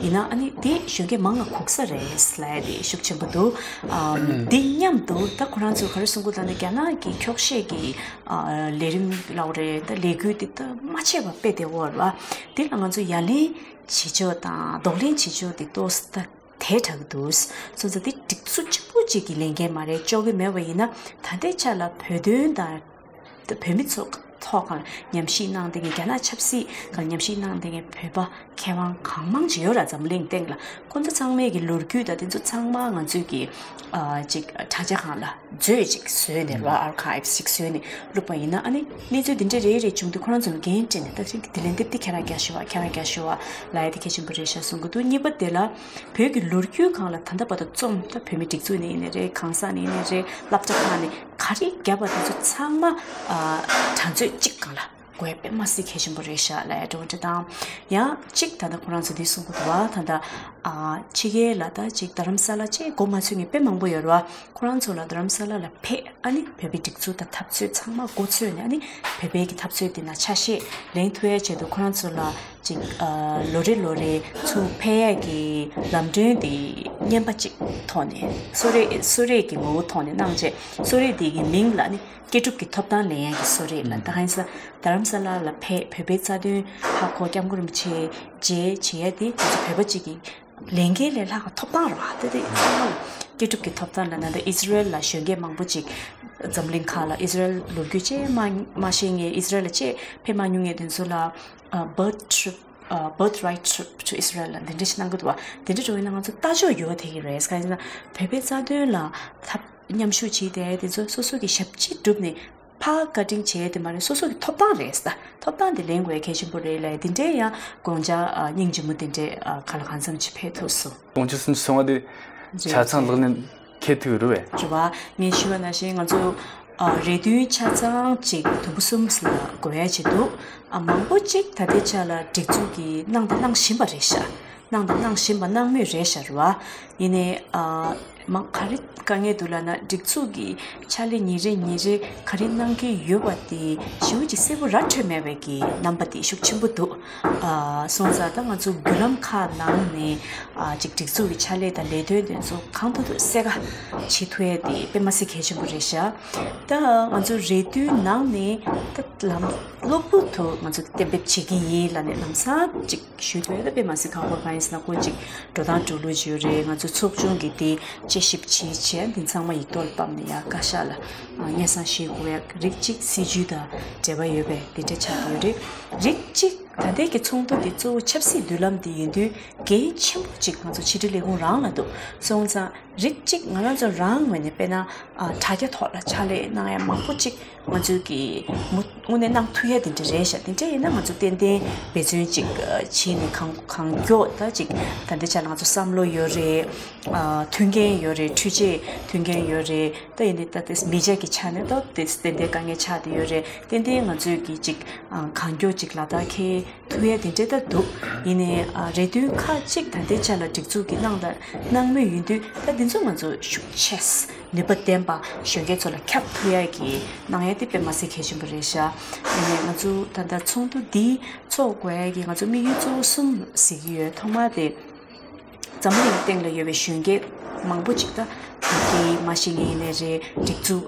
ཡིན་ན་ཨ་ནི་དེ་གཞོན་སྐྱེས་མང་ང་སྒུག་ས་རེད་ལབ་ཡ་དེ་ཤུགས་ཆེན་པོ་འདུག་ཨམ། འདི་མཉམ་དུ་ད་ཁོ་རང་ཚོས་ག་རེ་གསུང་གི་འདུག་ལབ་ན། རྒྱ་ནག་གི་འཁྱོག་བཤད་ཀྱི་ཨ་ལས་རིམ་ལབ་དགོས་རེད། ད་ལས་འགུལ་དེ་ད་མ་ཆད་པ་སྤེལ་བསྡད་ཡོད་རེད་བ། དེ་ལ་ང་ཚོ་ཡ་ལན་བྱེད་ཕྱོགས་དང་གདོང་ལེན་བྱེད་ཕྱོགས་དེ་ཏོག་ཙམ་ད་དེ་དྲག་འདུག་སོང་ཙང་དེ་སྒྲིག་འཛུགས་གཅིག་པུ་གཅིག་གིས་ལས་འགན་མ་རེད། ཅོག་གི་མེད་པ་ཡིན་ན་ད་ལྟའི་ཆ་ལ་བོད་དོན་དང་བོད་མི་ཚོ་ཐོག་ཁག་ཉམས་ཞིབ་གནང་བསྡད་མཁན། རྒྱ་ནག་ཆབ་སྲིད་སྒང་ཉམས་ཞིབ་གནང་བསྡད་མཁན་བོད་པ་མཁས་དབང་གང་མང་ཅིག་ཡོད་ར། འཛམ་གླིང་སྟེང་ལ་ཁོ་ཚོ་ཚང་མའི་གི་ལོ་རྒྱུས་དང་དེ་ཚོ་ཚང་མ་ང་ཚོས་ཀྱི་ཨ་ཅིག་དྲ་རྒྱ་སྒང་ལ་མཛོད་ཅིག་བཟོས་ནས་ར། archives་ཅིག་བཟོས་ནས་བླུགས་པ་ཡིན་ན་ཨ་ནི་གནས་ཚུལ་འདི་འདྲ་རེ་རེ་བྱུང་དུས་ཁོ་རང་ཚོ་ལ་འགན་སྤྲད་ནས་ད་དེ་ལན་འདེབས་དེ་ཁྱེད་རང་རྒྱག་ཤོག་ཨ། ཁྱེད་རང་རྒྱག་ཤོག་ཨ་ལབ་ཡ་དེ་གལ་ཆེན་པོ་རེད་ཤག་གསུང་གི་འདུག་གཉིས་པ་དེ་ལ་བོད་ཀྱི་ལོ་རྒྱུས་སྒང་ལ་ད་ལྟ་བར་དུ་རྩོམ་ད་བོད་མི་སྒྲིག་འཛུགས་ནས་ཡིན་ནའི་རེད། གང་ཟག་ནས་ཡིན་ནའི་རེད། སློབ་གྲྭ་ཁག་ནས་ག་རེ་བརྒྱབ་པ་དེ་ཚོ་ཚང་མ་ཨ་དྲ་མཛོད་གཅིག་སྒང་ལ་དགོས་ཡ་དཔེ་མ་སྲིད་གལ་ཆེན་པོ་རེད་ཤག་ལབ་ཡ་འགྲོ་འདྲ་དང་། ཡང་གཅིག་ད་ལྟ་ཁོ་རང་ཚོ་འདི་གསུང་གི་འདུག་བ། ད་ལྟ་ཨ་ཕྱི་རྒྱལ་ལ་ད་ཅིག་རྡ་རམ་ས་ལ་བཅས་མགོ་མ་ཚོས་མཁན་དཔེ་མང་པོ་ཡོད་རེད་བ། ཁོ་རང་ཚོ་ལ་རྡ་རམ་ས་ལ་ལ་ཕེབས། ཨ་ནི་བོད་པའི་སྒྲིག་འཛུགས་དང་འཐབ་རྩོད་ཚང་མ་མགོ་ཚོས་ནས་ཨ་ནི་བོད་པའི་གི་འཐབ་རྩོད་དེ་ན་ཆ་ཤས་ལེན་ཐུབ་ཡ་ཆེད་དུ་ཁོ་རང་ཚོ་ལ་ཅིག་ཨ་ལོ་རེ་ལོ་རེ་ཚུར་ཕེབས་ཡ་གི་ལམ་གྲོན་དེ་བརྙན་པ་ཅིག་ཐོག་ནས་གསོལ་རས་གསོལ་རས་ཀྱི་ངོ་བོ་ཐོག་ནས་གནང་རྗེས་གསོལ་རས་དེ་གི་མིང་ལ་ནི་སྐྱེས་སྒྲུབ་ཀྱི་ཐོབ་ཐང་ལེན་ཡ་གི་གསོལ་རས་ལ། ད་གང་ཡིན་ཟེར་ན་རྡ་རམ་ས་ལ་ལ་ཕེབས་བོད་པའི་རྩ་དོན་ཧ་གོ། སྐྱབས་མགོན་རིན་པོ་ཆེ་མཇལ་བྱེད་ཡ་དེ་ང་ཚོ་བོད་པ་གཅིག་གི་ལས་འགན་ལས་ལྷག་ག་ཐོབ་ཐང་རེད་བ། དེ་དེ་ཚང་མ་ལ་སྐྱེས་སྒྲུབ་ཀྱི་ཐོབ་ཐང་ལ། ན་ད་ཨི་ཟི་རེལ་ལ་གཞོན་སྐྱེས་མང་པོ་ཅིག་འཛམ་གླིང་ཁག་ལ་ཨི་ཟི་རེལ་ལོ་རྒྱུས་ཅིག་མ་མ་ཤེས་མཁན། ཨི་ཟི་རེལ་ལ་ཅིག་ཕེབས་མ་མྱོང་མཁན་དེ་ཚོ་ལ་ཨ་birth trip ཨ་birthright trip to Israel ལ་འདི་འདྲ་ཞིག་གནང་གི་འདུག་བ། དེ་འདྲ་འགྲོ་ཡིན་ན་ང་ཚོ་ལྟ་ཕྱོགས་འགྱུར་བ་ཐེབས་ཀྱི་རེད། གང་ཡིན་ཟེར་ན་བོད་པའི་རྩ་དོན་ལ་ཐབས་མཉམ་ཞུགས་བྱས་ཏེ་དེ་ཚོ་སོ་སོ་གི་ཞབས་ཕྱི་བསྒྲུབས་ནས་ཕར་བཀའ་དྲིན་ཆེ་དེ་མ་རེད། སོ་སོ་གི་ཐོབ་ཐང་རེད་ད། ཐོབ་ཐང་དེ་ལེན་དགོས་གལ་ཆེན་པོ་རེད་ལབ། དེ་འདྲའི་ཡང་དགོངས་འཆར་ཨ་སྙིང་རྗེ་མོ་དེ་འདྲའི་ཨ་ག་ལ་གང་འཚམ་ཅིག་ཕེབས་ཐུབ་སོང་། དགོངས་འཆར་གསུམ་ཅིག་གསུང་བ་དེ་རེད། ཆ་ཚང་རེད། ལག་ལེན་འཁེལ་ཐུབ་རེད་བས། རེད་བ། ངས་ཞུས་པ་ནང་བཞིན་ང་ཚོ་ཨ་རེ་འདུན་ཆ་ཚང་ཅིག་དུམ་བུ་གསུམ་ལ་བགོ་ཡ་བྱེད་འདུག་ཨ་མང་པོ་ཅིག་ད་ལྟའི་ཆ་ལ་སྒྲིག་འཛུགས་ཀྱིས་གནང་དང་གནང་བཞིན་པ་རེད་ཤག་གནང་དང་གནང་བཞིན་པ་གནང་མུས་རེད་ཤག་རེད་བ། ཡིན་ནའི་ཨ་མ་ག་རེ་དཀའ་ངལ་འདུག་ལབ་ན་སྒྲིག་འཛུགས་ཀྱི་ཕྱག་ལས་ཉིན་རེ་ཉིན་རེ་ག་རེ་གནང་གི་ཡོད་པ་དེ་ཞེ་པོ་ཅིག་གསལ་པོ་ར་འཕྲོད་མེད་པའི་གི་རྣམ་པ་དེ་ཤུགས་ཆེན་པོ་འདུག་ཨ་སོང་ཙང་ད་ང་ཚོ་བརྒྱུད་ལམ་ཁག་ནང་ནས་ཨ་ཅིག་སྒྲིག་འཛུགས་ཀྱི་ཕྱག་ལས་དང་ལས་དོན་དེ་ཚོ་གང་ཐུབ་ཐུབ་གསལ་ཁ་བྱེད་ཐུབ་ཡ་དེ་དཔེ་མ་སྲིད་གལ་ཆེན་པོ་རེད་ཤག་ད་ང་ཚོ་རེ་འདུན་ནང་ནས་ད་ལམ་གློ་བུར་དུ་ང་ཚོ་གཏན་འབེབས་བྱེད་ཀྱི་ཡིན་ལབ་ནས་ལམ་སང་ཅིག་ཞུས་ཐུབ་ཡ་ད་དཔེ་མ་སྲིད་ཁག་པོ། གང་ཡིན་ཟེར་ན་ཁོ་ཅིག་འགྲོ་སྟངས་འགྲོ་ལུགས་ཅིག་ཡོད་རེད། ང་ཚོ་ཚོགས་ཆུང་གི་དེ་དཔྱད་ཞིབ་བྱེད་བྱས་འདི་ཚང་མ་ཡིག་ཐོག་ལ་ཕབ་ནས་ཡ་བཀའ་ཤག་ལ་སྙན་སེང་ཞུ་དགོས་ཡ། རིགས་གཅིག་སྲིད་ཇུས་དང་འབྲེལ་བ་ཡོད་པའི་དེ་འདྲ་ཆགས་ཀྱི་ཡོད་རེད། རིགས་གཅིག་ད་ལྟའི་གི་ཚོགས་འདུ་འདི་གཙོ་བོ་ཆབ་སྲིད་མདུན་ལམ་འདི་ཡིན་དུས་འགན་ཆེན་པོ་གཅིག་ང་ཚོ་ཕྱི་དྲིལ་ལས་ཁུངས་རང་ལ་འདུག་སོང་ཙང་རིགས་གཅིག་ང་རང་ཚོ་རང་ངོས་ནས་དཔེར་ན་ཨ་དྲ་རྒྱ་ཐོག་ལ་ཕྱག་ལས་གནང་ཡ་མང་པོ་གཅིག་ང་ཚོས་ཀྱི་མུ་དངོས་གནས་གནང་ཐུབ་ཡ་དེ་འདྲ་རེད་ཤག་དེ་འདྲ་ཡིན་ན་ང་ཚོ་ཏན་ཏན་འབད་བརྩོན་ཅིག་བྱས་ནས་གང་གང་མགྱོགས་ད་ཅིག་ད་ལྟའི་ཆ་ལ་ང་ཚོ་བསམ་བློ་ཡོད་རེད། ཨ་མཐུན་རྐྱེན་ཡོད་རེད། འཕྲུལ་ཆས་མཐུན་རྐྱེན་ཡོད་རེད། ད་ཡིན་ནའི་ད་དེ་མི་ཆ་གི་ཆ་ནས་ད་དེ་ཏན་ཏན་དཀའ་ངལ་ཆགས་བསྡད་ཡོད་རེད། ཏན་ཏན་ང་ཚོས་ཀྱི་ཅིག་ཨ་གང་མགྱོགས་ཅིག་ལག་བསྟར་འཁེལ་ཐུབ་ཡ་དེ་འདྲ་ད་འདུག་ཡིན་ནའི་ཨ་རེ་འདུན་ཁག་ཅིག་ད་ལྟའི་ཆ་ལ་སྒྲིག་འཛུགས་ཀྱིས་གནང་དང་གནང་མུས་ཡིན་དུས་ད་འདི་ཚོ་ང་ཚོ་ཤུགས་ཆེ་ནུས་པ་ལྡན་པ་གཞོན་སྐྱེས་ཚོ་ལ་ཁྱབ་ཐུབ་ཡ་གི་གནང་ཡ་དེ་དཔེ་མ་སྲིད་གལ་ཆེན་པོ་རེད་ཤག་ཡིན་ནའི་ང་ཚོ་ད་ལྟ་ཚོགས་འདུ་འདི་ཚོགས་དགོས་ཡ་གི་ང་ཚོ་དམིགས་ཡུལ་གཙོ་བོ་གསུམ་གཟིགས་ཀྱི་ཡོད། ཐོག་མ་དེ་འཛམ་གླིང་སྟེང་ལ་ཡོད་པའི་གཞོན་སྐྱེས་མང་པོ་ཅིག་ད་བོད་སྐད་མ་ཤེས་མཁན་ཡིན་ནའི་རེད། སྒྲིག་འཛུགས་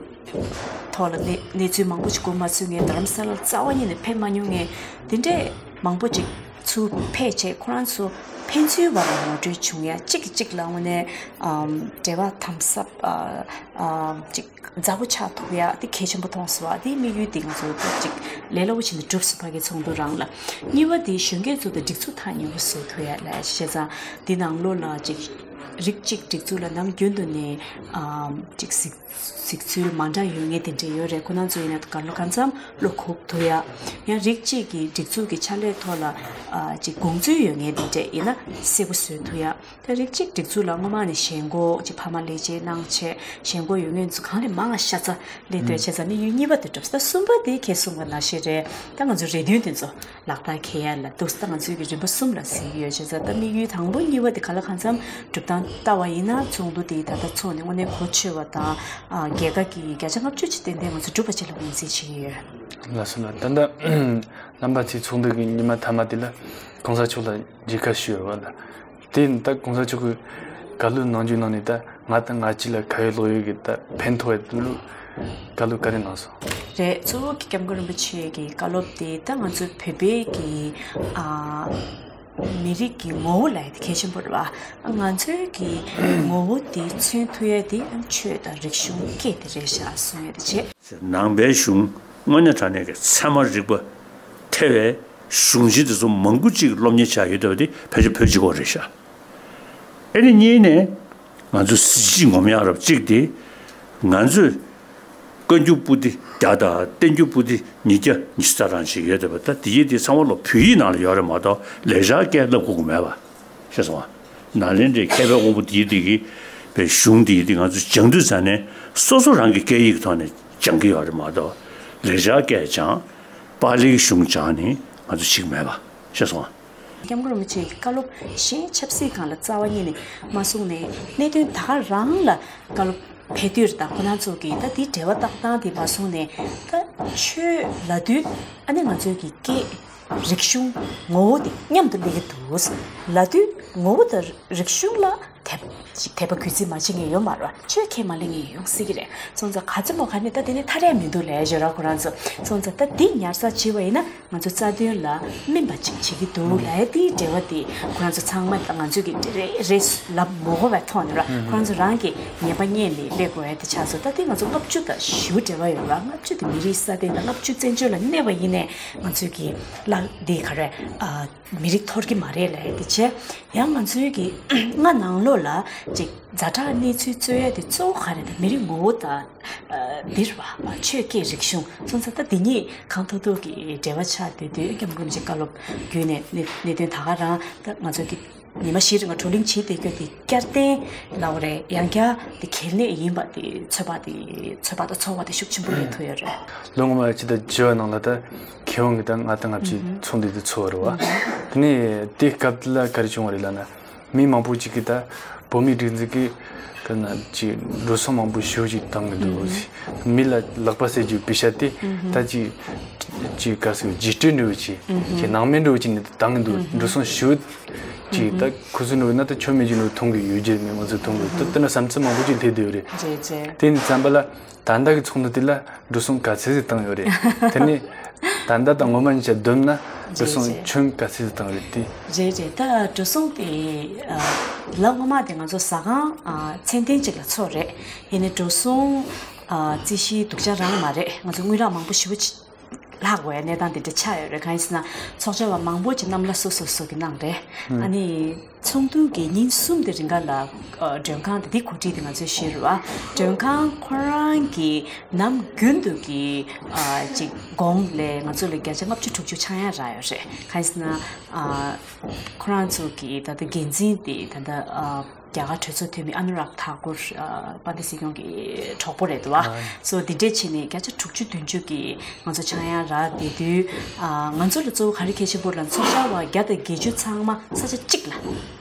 ཐོག་ལ་གནས་གནས་ཚུལ་མང་པོ་ཞིག་གོ་མ་ཚོད་མཁན། རྡ་རམ་ས་ལར་རྩ་བ་ཉིད་ནས་ཕེབས་མ་མྱོང་མཁན་དེ་འདྲས་མང་པོ་ཅིག་ཚུར་ཕེབས་བྱས་ཁོ་རང་ཚོ་ཕན་ཚུན་བར་ལ་ངོ་སྤྲོད་བྱུང་ཡ། གཅིག་གིས་གཅིག་ལ་དངོས་གནས་ཨམ་འབྲེལ་བ་དམ་ཟབ་ཨ་ཨམ་ཅིག་མཛའ་པོ་ཆགས་ཐུབ་ཡ་དེ་གལ་ཆེན་པོ་མཐོང་སོང་བ། དེའི་དམིགས་ཡུལ་དེ་ང་ཚོ་ཅིག་ལས་སླ་པོ་བྱས་ནས་འགྲུབ་སོང་། ཕ་གི་ཚོགས་འདུ་རང་ལ། གཉིས་པ་དེ་གཞོན་སྐྱེས་ཚོ་དང་སྒྲིག་འཛུགས་ཐག་ཉེ་པོ་བཟོ་ཐུབ་ཡ་ལ་བྱས་ཙང་འདི་ནང་ལོགས་ལ་ཅིག་རིགས་གཅིག་སྒྲིག་འཛུགས་ལ་ནམ་རྒྱུན་དུ་ནས་ཨམ་ཅིག་གཟིགས་གཟིགས་ཚུལ་མ་འདྲ་ཡོད་མཁན་དེ་འདྲས་ཡོད་རེད། ཁོ་རང་ཚོ་ཡིན་ན་ག་ལོ་གང་འཚམ་བློ་འགུག་ཐུབ་ཡ། ཡང་རིགས་གཅིག་གི་སྒྲིག་འཛུགས་ཀྱི་ཕྱག་ལས་ཐོག་ལ་ཨ་ཅིག་དགོངས་ཚུལ་ཡོད་མཁན་དེ་འདྲས་ཡིན་ན་གསལ་པོ་བཟོ་ཐུབ་ཡ། ད་རིགས་གཅིག་སྒྲིག་འཛུགས་ལ་སྔོན་མ་ནས་ཞེན་ཁོག་ཅིག་ཕ་མ་ལས་བྱེད་གནང་བྱས་ཞེན་ཁོག་ཡོད་མཁན་ཚོ་གང་ལས་མང་ང་ཤ་ཚ་ལས་དོན་བྱས་ཙང་དམིགས་ཡུལ་གཉིས་པ་དེ་གྲུབ་སོང་། ད་གསུམ་པ་དེ་ཁྱེད་གསུངས་པ་ནང་བཞིན་རེད། ད་ང་ཚོ་རེ་འདུན་དེ་ཚོ་ལག་བསྟར་འཁེལ་ཡ་ལ་འདུག་སེ་ད་ང་ཚོའི་གི་རིམ་པ་གསུམ་ལ་གཟིགས་ཡོད་བྱས་ཙང་། ད་དམིགས་ཡུལ་དང་པོ་གཉིས་པ་དེ་ག་ལ་གང་འཚམ་གྲུབ་ དང་ལྟ་བ་ཡིན་ན་ཚོགས་འདུ་དེ་ད་ལྟ་ཚོགས་ནས་དངོས་གནས་གོ་ཆོད་པ་དང་། ཨ། རྒྱལ་ཁ་གི་བརྒྱ་ཆ་ལྔ་བཅུ་ཅིག་ཏན་ཏན་ང་ཚོ་འགྲུབ་པ་ཅིག་ལ་ངོས་འཛིན་བྱེད་ཀྱི་ཡོད། ལགས་སོ་ལགས། ད་ལྟ་རྣམ་པ་ཚོའི་ཚོགས་འདུ་གི་ཉི་མ་མཐའ་མ་དེ་ལ་གོང་ས་མཆོག་ལ་མཇལ་ཁ་ཞུས་ཡོད་པ་ལ། དེ་ཡིན་ད་གོང་ས་མཆོག་གིས་བཀའ་སློབ་གནང་རྒྱུའི་ནང་ནས་ད་ང་དང་ང་གཅིག་ལ་ག་ཡོད་ལོག་ཡོད་ཀྱི་ད་ཕན་ཐོགས་ཡ་དེ་ལུ་བཀའ་སློབ་ག་རེ་གནང་སོང་། རེད། གཙོ་བོ་གི་སྐྱབས་མགོན་རིན་པོ་ཆེ་གི་བཀའ་སློབ་དེ་ད་ང་ཚོའི་བོད་པའི་གི། ཨ། མི་རིགས་ཀྱི་ངོ་བོ་ལ་ཡ་དེ་གལ་ཆེན་པོ་རེད་བ། ང་ཚོའི་གི་ངོ་བོ་དེ་མཚོན་ཐུབ་ཡ་དེ་ཆོས་དང་རིག་གཞུང་སྐད་དེ་རེད་ཤག་གསུང་ཡ་དེ་བྱས། ནང་པའི་གཞུང་དངོས་གནས་དྲང་གནས་ཀྱི་ཚད་མ་རིག་པ་ཐེ་བའི་གཞུང་ཆེན་དེ་ཚོ་མང་པོ་ཅིག་སློབ་གཉེར་བྱ་ཡོད་བསྡད་པ་དེ་ཕལ་ཆེར་བོད་གཅིག་པོ་རེད་ཤག་ཨེ་ནི་གཉིས་ནས་ང་ཚོ་གཟི་བརྗིད་ངོམ་ཡག་རབ་གཅིག་དེ་ང་ཚོས་བཀའ་འགྱུར་པོ་ཏི་བརྒྱ་དང་བསྟན་འགྱུར་པོ་ཏི་ཉིས་བརྒྱ་ཉི་ཤུ་རྩ་གྲངས་ཅིག་ཡོད་བསྡད་པ། ད་དེ་ཡི་དེ་ཚང་མ་ལོ་བོད་ཡིག་ནང་ལ་ཡོད་རེད་མ་གཏོགས་ལེགས་སྦྱར་སྐད་བསླབ་དགོས་ཀྱི་མེད་པ། ཤེས་སོང་ང་། ནཱ་ལེནྡྲའི་མཁས་པའི་དབང་པོ་དེའི་དེ་གི་པའི་གཞུང་དེའི་དེ་ང་ཚོ་སྦྱང་དུས་ཙ་ནས་སོ་སོ་རང་གི་སྐད་ཡིག་གི་ཐོག་ནས་སྦྱང་གི་ཡོད་རེད་མ་གཏོགས་ལེགས་སྦྱར་སྐད་སྦྱང་པཱ་ལིའི་གཞུང་སྦྱང་ནི་ང་ཚོ་ཞིག་མེད་པ། ཤེས་སོང་ང་། སྐྱབས་མགོན་རིན་པོ་ཆེ་གི་བཀའ་སློབ་གཞན་ཆབ་སྲིད་སྒང་ལ་རྩ་བ་ཉིད་ནས་མ་གསུངས་ནས་གནད་དོན་ད་ག་རང་ལ་བཀའ་སློབ་ཕེབས་དུས་དང་ཁོ་རང་ཚོ་གིས་ད་དེའི་འབྲེལ་བ་བཏགས་སྟངས་དེ་མ་གསུངས་ནས་ད་ཆོས་ལབ་དུས་ཨ་ནི་ང་ཚོའི་གི་སྐད། རིག་གཞུང་ངོ་བོ་དེ་མཉམ་དུ་སླེབས་ཀྱི་འདུག་ལབ་དུས་ངོ་བོ་དང་རིག་གཞུང་ལ་དད་དད་པ་གུས་བརྩི་མ་བྱེད་མཁན་ཡོད་མ་རེད་བ། ཆོས་ཁས་མ་ལེན་མཁན་ཡོང་སྲིད་ཀྱི་རེད། སོང་ཙང་ག་ཚོད་མོ་ག་ནས་ད་དེ་ནས་ཐར་ཡ་མི་འདུག་ལབ་ཡ་ཞོར་ར་ཁོ་རང་ཚོ། སོང་ཙང་ད་འདི་ཉར་ཚགས་བྱས་པ་ཡིན་ན་ང་ཚོ་རྩ་དོན་ལ་སྨིན་པ་ཅིག་བྱེད་ཀྱི་འདུག་ལབ་ཡ་དེའི་འབྲེལ་བ་དེ་ཁོ་རང་ཚོ་ཚང་མ་ད་ང་ཚོས་ཀྱི་རེད་རེད་ལབ་མ་དགོས་པའི་ཐོག་ནས་ར་ཁོ་རང་ཚོ་རང་གི་ཉན་པ་རྙེད་ནས་སླེབས་དགོས་ཡ་དེ་ཆགས་སོང་། ད་དེ་ང་ཚོ་ལྔ་བཅུ་དང་ཞེ་པོ་འབྲེལ་བ་ཡོད་ར། ལྔ་བཅུ་དེ་མི་རིགས་སྲ་བརྟན་དང་ལྔ་བཅུ་བཙན་བྱོལ་ལ་གནས་པ་ཡིན་ནའི་ང་ཚོས་ཀྱི་ལ་འདི་ག་རེ་ཨ། མི་རིགས་འཐོར་གྱི་མ་རེད་ལབ་ཡ་དེ་བྱས། ཡང་ང་ཚོའི་གི་སྔ་ནང་ལོགས་ལ་ཅིག་ཛ་དྲག་གནས་ཚུལ་རྩོད་ཡ་དེ་གཙོ་བོ་ག་རེ་ད་མི་རིགས་ངོ་བོ་དང་འདིར་བ་ཆོས་སྐད་རིག་གཞུང་སོང་ཙང་ད་འདི་གཉིས་གང་ཐུབ་ཐུབ་ཀྱི་འབྲེལ་བ་ཆགས་སྡོད་དུས་སྐྱབས་མགོན་རིན་པོ་ཆེ་བཀའ་སློབ་བརྒྱུད་ནས་གནད་གནད་དོན་ད་ག་རང་ད་ང་ཚོ་གི་ཉི་མ་བཞི་རིང་བགྲོ་གླེང་བྱེད་བསྡད་རྒྱུ་དེ་བསྐྱར་བསྟན་ལབ་རེད། ཡང་བསྐྱར་དེ་གལ་གནད་ཡིན་པ་དེ་ཚོད་དཔག་དེ་ཚོད་དཔག་དང་ཚོར་བ་དེ་ཤུགས་ཆེན་པོ་སླེབས་ཐུབ་ཡོད་རེད། ལོ་སྔོན་མ་ཅི་ད་བརྗོད་པ་ནང་ལ་ད་མཁས་དབང་གི་ད་ང་དང་ང་བཅས་ཚོགས་འདུ་དེ་ཚོགས་པ་རེད་བ། དེ་ནས་དེ་སྐབས་ལ་ག་རེ་བྱུང་བ་རེད་ལབ་ན་མི་མང་པོ་ཅིག་གིས་ད་བོད་མིའི་སྒྲིག་འཛུགས་ཀྱི་ག་ན་ཅིག་འགྲོ་སོང་མང་པོ་ཞེ་པོ་ཅིག་བཏང་གི་འདུག་མི་ལ་ལག་པ་བསད་རྒྱུ་པེ་ཤ་དེ་ད་ཅིག་ཅིག་ག་ཟེར་རྗེས་སྤྲོད་འདྲ་བོ་ཅིག་ཅིག་ནང་མི་འདྲ་བོ་ཅིག་ནས་བཏང་གི་འདུག་འགྲོ་སོང་ཞེ་པོ་ཅིག་ད་ཁུ་སུ་འགྲོ་ན་ད་ཆོ་མེད་ཅིག་འགྲོ་མཐོང་གི་ཡོད་རྒྱུ་མེད་ང་ཚོ་མཐོང་གི་ད་དེ་ན་བསམ་ཚུལ་མང་པོ་ཅིག་སླེབས་བསྡད་ཡོད་རེད། རེད་རེད། དེ་ནི་བསམ་པ་ལ་ད་ལྟ་གི་ཚོགས་འདུ་དེ་ལ་འགྲོ་སོང་ག་ཚད་ཅིག་བཏང་ཡོད་རེད། དེ་ནི་ད་ལྟ་དང་སྔོན་མ་གཉིས་ཆ་བསྡོམས་ན་འགྲོ་སོང་རེད་རེད། ཁྱོན་ག་ཚད་ཅིག་བཏང་ཡོད་རེད་དེ། རེད་རེད། ད་འགྲོ་སོང་དེ་ལ་སྔོན་མ་དེ་ང་ཚོ་ཟ་ཁང་ཚད་ལྡན་ཅིག་ལ་ཚོགས་རེད། ཡིན་ནའི་འགྲོ་སོང་རྩིས་གཞི་སྡུག་ཅག་རང་མ་རེད། ང་ཚོ་དངུལ་རག་མང་པོ་ཞེ་པོ་ཅིག་ལྷག་དགོས་ཡ་གནས་སྟངས་དེ་འདྲ་ཆགས་ཡོད་རེད། གང་ཡིན་ཟེར་ན་ཚོགས་བཅར་བ་མང་པོ་ཅིག་གནམ་ལ་སོ་སོ་སོ་གི་གནང་རེད། ཨ་ནི་ཚོགས་འདུ་གི་ཉིན་གསུམ་དེ་རིང་ག་ལ་མགྲོན་ཁང་དེ་འདི་གོ་སྒྲིག་དེ་ང་ཚོས་བྱས་རེད་བ། མགྲོན་ཁང་ཁོ་རང་གི་ནམ་རྒྱུན་དུ་གི་ཅིག་གོང་ལས་ང་ཚོ་ལ་བརྒྱ་ཆ་ལྔ་བཅུ་དྲུག་ཅུ་ཆག་ཡང་རག་ཡོད་རེད། གང་ཡིན་ཟེར་ན་ཁོ་རང་ཚོ་གི་ད་ལྟ་འགན་འཛིན་དེ་ད་ལྟ་རྒྱ་གར་གྲོས་ཚོགས་འཐུས་མི་ཨ་ནུ་རག་ཐ་ཀུར་ཨ་དཔལ་ལྡན་སྲིད་སྐྱོང་གི་གྲོགས་པོ་རེད་འདུག་བ། སོ་འདི་འདྲས་བྱས་ནས་བརྒྱ་ཆ་དྲུག་ཅུ་བདུན་ཅུ་གི་ང་ཚོ་ཆག་ཡང་རག་བསྡད་དུས་ཨ་ང་ཚོ་ལ་གཙོ་བོ་ག་རེ་གལ་ཆེན་པོ་རེད་ལབ་ན་ཚོགས་བཅར་བ་བརྒྱ་དང་བརྒྱད་ཅུ་ཚང་མ་ས་ཆ་གཅིག་ལ་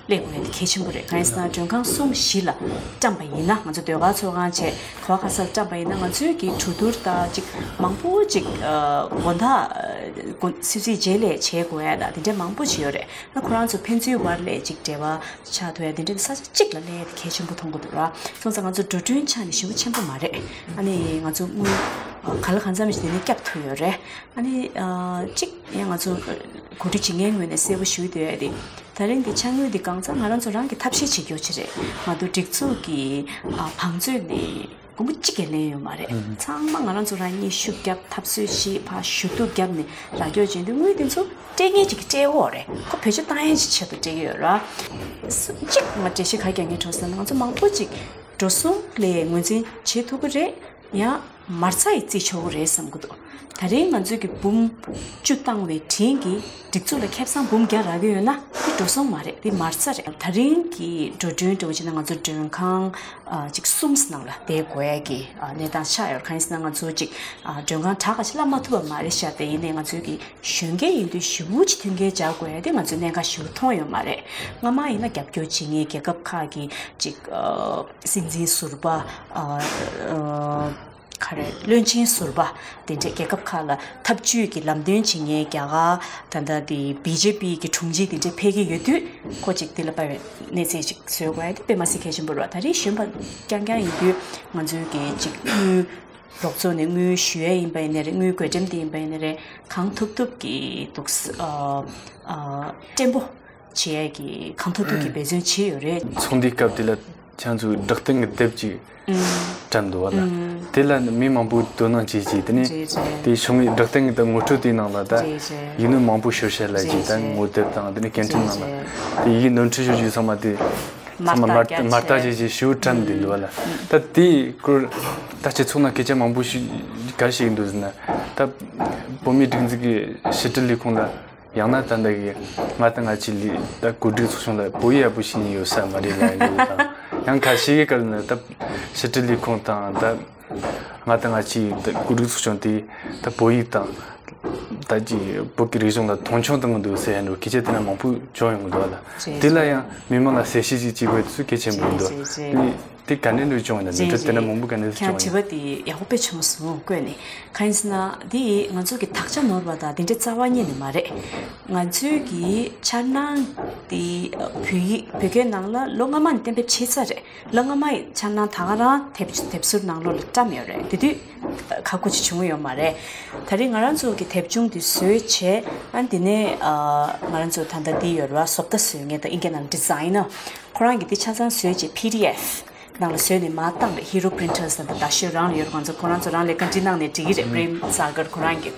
སླེབས་དགོས་ཡ་དེ་གལ་ཆེན་པོ་རེད། གང་ཡིན་ཟེར་ན་མགྲོན་ཁང་གསུམ་བཞི་ལ་བཀྲམ་པ་ཡིན་ན་ང་ཚོ་ཟློས་གར་ཚོགས་ཁང་བྱས་ག་བ་ག་ས་ལ་བཀྲམ་པ་ཡིན་ན་ང་ཚོའི་གི་གྲོས་བསྡུར་དང་ཅིག་མང་པོ་ཅིག་ཨ་དགོང་དག་ཨ་སིབ་སིབ་རྗེས་ལས་བྱེད་དགོས་ཡ་དང་དེ་འདྲས་མང་པོ་ཅིག་ཡོད་རེད། ཨ་ཁོ་རང་ཚོ་ཕན་ཚུན་བར་ལས་ཅིག་འབྲེལ་བ་ཆགས་ཐུབ་ཡ་དེ་འདྲའི་ས་ཆ་གཅིག་ལ་སླེབས་ཡ་དེ་གལ་ཆེན་པོ་མཐོང་གི་འདུག་ར། སོང་ཙང་ང་ཚོ་འགྲོ་གྲོན་ཆ་ནས་ཞེ་པོ་ཆེན་པོ་མ་རེད། ཨ་ནི་ང་ཚོ་དངུལ་ག་ལ་གང་འཚམ་ཞིག་དེ་ནས་བསྐྱབས་ཐུབ་ཡོད་རེད། ཨ་ནི་གཅིག་ཡང་ང་ཚོ་གོ་སྒྲིག་བྱེད་མཁན་ངོས་ནས་གསལ་པོ་ཞུ་འདོད་ཡ་དེ་ད་རིང་གི་ཕྱག་དངུལ་འདི་གང་ཚང་ང་རང་ཚོ་རང་གི་ཐབས་ཤེས་བྱེད་རྒྱུ་ཅིག་རེད་མ་གཏོགས་སྒྲིག་འཛུགས་ཀྱི་བང་མཛོད་ནས། སྒོར་མོ་གཅིག་ཀྱང་ལེན་ཡོད་མ་རེད། ཚང་མ་ང་རང་ཚོ་རང་ཉིད་ཤུགས་བརྒྱབ་འཐབ་རྩོད་བྱེད་ཕར་ཞུ་གཏུག་བརྒྱབ་ནས་ར་སྐྱོར་བྱེད་དུས་དངུལ་དེ་ཚོ་སྤྲད་མཁན་ཅིག་གིས་སྤྲད་ཡོད་རེད། ཁོ་བེད་སྤྱོད་བཏང་ཡས་ཅིག་ཆེད་དུ་སྤྲད་ཀྱི་ཡོད་ར། གཅིག་ང་འགྲེལ་བཤད་ག་རྒྱག་ངེས་འཕྲོ་ཟེར་ན་ང་ཚོ་མང་པོ་ཅིག་འགྲོ་སོང་ལས་ངོས་འཛིན་བྱེད་ཐུབ་ཀྱི་རེད། ཡང་མ་རྩ་ཡི་རྩིས་ཆོག་གི་རེད་བསམ་གྱི་འདུག་ད་རིང་ང་ཚོས་ཀྱི་འབུམ་བཅུ་བཏང་བའི་དྲིན་གྱིས་སྒྲིག་འཛུགས་ལ་ཁེ་བཟང་འབུམ་བརྒྱ་རག་གི་ཡོད་ན་དེ་འགྲོ་སོང་མ་རེད། དེ་མར་ཚ་རེད། ད་རིང་གི་འགྲོ་གྲོན་འདྲ་བོ་བྱས་ན་ང་ཚོ་མགྲོན་ཁང་ཨ་ཅིག་གསུམ་ནང་ལ་བསྡད་དགོས་ཡ་གི་ཨ་གནས་སྟངས་ཆགས་ཡོད། གང་ཡིན་ཟེར་ན་ང་ཚོ་ཅིག་ཨ་མགྲོན་ཁང་གྲངས་ཁ་ཤས་བརླག་མ་ཐུབ་པ་མ་རེད་ཤག་དེ་ཡིན་ནའི་ང་ཚོའི་གི་གཞོན་སྐྱེས་ཡིན་དུས་ཞེ་པོ་ཅིག་མཐུན་རྐྱེན་སྦྱར་དགོས་ཡ་དེ་ང་ཚོའི་གནད་འགག་ཞེ་པོ་མཐོང་ཡོད་མ་རེད། སྔ་མ་ཡིན་ན་རྒྱབ་སྐྱོར་བྱེད་མཁན་རྒྱལ་ཁབ་ཁག་གི་ཅིག་ཨ་སྲིད་འཛིན་ཟུར་པ་ཨ་ཨ་ག་རེ་བློན་ཆེན་ཟུར་པ་དེ་འདྲས་རྒྱལ་ཁབ་ཁག་ལ་འཐབ་ཇུས་ཀྱི་ལམ་སྟོན་བྱེད་མཁན་རྒྱ་གར་ད་ལྟ་དེ་བི་ཇེ་པི་གི་དྲུང་ཆེ་དེ་འདྲས་ཕེབས་ཀྱི་ཡོད་དུས་ཁོ་ཅིག་དེ་ལ་དཔའ་བའི་གནས་ཚད་ཅིག་བཟོ་དགོས་ཡ་དེ་དཔེ་མ་སྲིད་གལ་ཆེན་པོ་རེད་བ། ད་རེས་གཞོན་པ་རྐྱང་རྐྱང་ཡིན་དུས་ང་ཚོའི་གི་ཅིག་དངུལ་རོགས་ཚོགས་ནས་དངུལ་ཞུ་ཡས་ཡིན་པ་ཡིན་ནའི་རེད། དངུལ་བགོ་འགྲེམས་དེ་ཡིན་པ་ཡིན་ནའི་རེད། གང་ཐུབ་ཐུབ་ཀྱིས་འདུག་ཨ་ཨ་བརྟན་པོ་བྱེད་ཡས་ཀྱི་གང་ཐུབ་ཐུབ་ཀྱིས་འབད་བརྩོན་བྱས་ཡོད་རེད། ཚོགས་འདུའི་སྐབས་དེ་ལ་ཁྱེད་ཚོས་སྒྲིག་སྟེང་གི་དེབ་ཅིག་བཀྲམ་འདུག་བ་ལ། དེ་ལ་མི་མང་པོས་དོ་སྣང་བྱས་བྱས་དེ་ནས་རེད་རེད། དེ་ཤོང་བའི་སྒྲིག་སྟེང་གི་ད་ངོ་སྤྲོད་དེའི་ནང་ལ་ད་རེད་རེད། ཡིག་ནོར་མང་པོ་ཤོར་བྱས་ལ་ཅིག་ད་རེད་རེད། ངོ་དེབ་དང་དེ་ནས་སྐད་འཕྲིན་ནང་ལ་རེད་རེད། དེ་ཡིག་ནོར་འཁྲུལ་ཤོར་རྒྱུ་ཚང་མ་དེ་ཚང་མ་མར་མར་བརྟག་བྱས་བྱས་ཞེ་པོ་བཀྲམ་བསྡད་འདུག་བ་ལ། ད་དེའི་སྐོར་ད་སྤྱི་ཚོགས་ནང་སྐད་ཆ་མང་པོ་ཞིག་ག་རེ་བཤད་ཀྱི་འདུག་ཟེར་ན། ད་བོད་མིའི་སྒྲིག་འཛུགས་ཀྱི་ཕྱི་དྲིལ་ལས་ཁུངས་ལ་ཡང་ན་ད་ལྟ་གི་ང་དང་ང་ཚོའི་ལས་ད་གོ་སྒྲིག་ཚོགས་ཆུང་ལ་བོད་ཡིག་ཡག་པོ་ཤེས་མཁན་ཡོད་ས་མ་རེད་ལབ་ཡོང་གི་དང་། ཡང་ཁ་ཤས་ཀྱིས་བཀའ་ལན་ད་ཕྱི་དྲིལ་ལས་ཁུངས་དང་ད་ང་དང་ང་ཚོའི་ད་གོ་སྒྲིག་ཚོགས་ཆུང་དེ་ད་བོད་ཡིག་དང་ད་ཅིག་བོད་ཀྱི་རིག་གཞུང་ལ་མཐོང་ཆུང་གཏོང་གི་འདུག་ཟེར་ཡ་འདྲ་སྐད་ཆ་དེ་འདྲ་མང་པོ་བྱུང་ཡོང་གི་འདུག་ལ། རེད། དེ་ལ་ཡང་མི་མང་ལ་གསལ་བཤད་ཅིག་བྱེད་དགོས་ཚུལ་གལ་ཆེན་པོ་ཡིན་འདུག་རེད་རེད་རེད། དེ་དེ་ག་འདྲ་འདྲ་བྱུང་ཡོད་ན་འདི་འདྲ་དེ་འདྲ་མང་པོ་ག་འདྲ་བྱུང་ཡོད། ཁྱེད་དྲི་བ་དེ་ཡག་པོ་དཔེ་བྱུང་སོང་བཀོད་ནས། གང་ཡིན་ཟེར་ན་འདི་ང་ཚོ་གི་དག་ཆ་ནོར་བ་དང་དེ་འདྲའི་རྩ་བ་ཉིད་ནས་མ་རེད། ང་ཚོའི་གི་འཆར་སྣང་དེ་བོད་ཡིག་བོད་སྐད་ནང་ལ་ལོ་སྔ་མ་ནས་གཏན་འབེབས་བྱས་ཚར་རེད། ལོ་སྔ་མ་ཡི་འཆར་སྣང་ད་ག་རང་དེབ་དེབ་ཟུར་ནང་ལོགས་ལ་བཀྲམ་ཡོད་རེད། དེ་དུས་ཁག་པོ་ཅིག་བྱུང་ཡོད་མ་རེད། ད་རེས་ང་རང་ཚོ་གི་དེབ་ཆུང་འདི་བཟོས་བྱས་ཨ་འདི་ནས་ཨ་ང་རང་ཚོ་ད་ལྟ་འདི་ཡོད་རེད་བ། བཟོ་ལྟ་བཟོ་མཁན་དང་ཨིན་སྐད་ནང་ཌི་ཛའི་ནར་ཁོ་རང་གིས་འདི་ཆ་ཚང་བཟོས་བྱས་པི་ཌི་ཨེཕ་ནང་ལ་བཟོས་ནས་མར་བཏང་རེད། ཧི་རོ་པི་རིན་ཊར་ཟེར་ད་རྡ་ཤོད་རང་ལ་ཡོད་རེད། ང་ཚོ་ཁོ་རང་ཚོ་རང་ལས་ཀ་འབྲི་གནང་ནས་འབྲི་གི་རེད། པྲེམ་སཱ་གར་ཁོ་རང་གིས།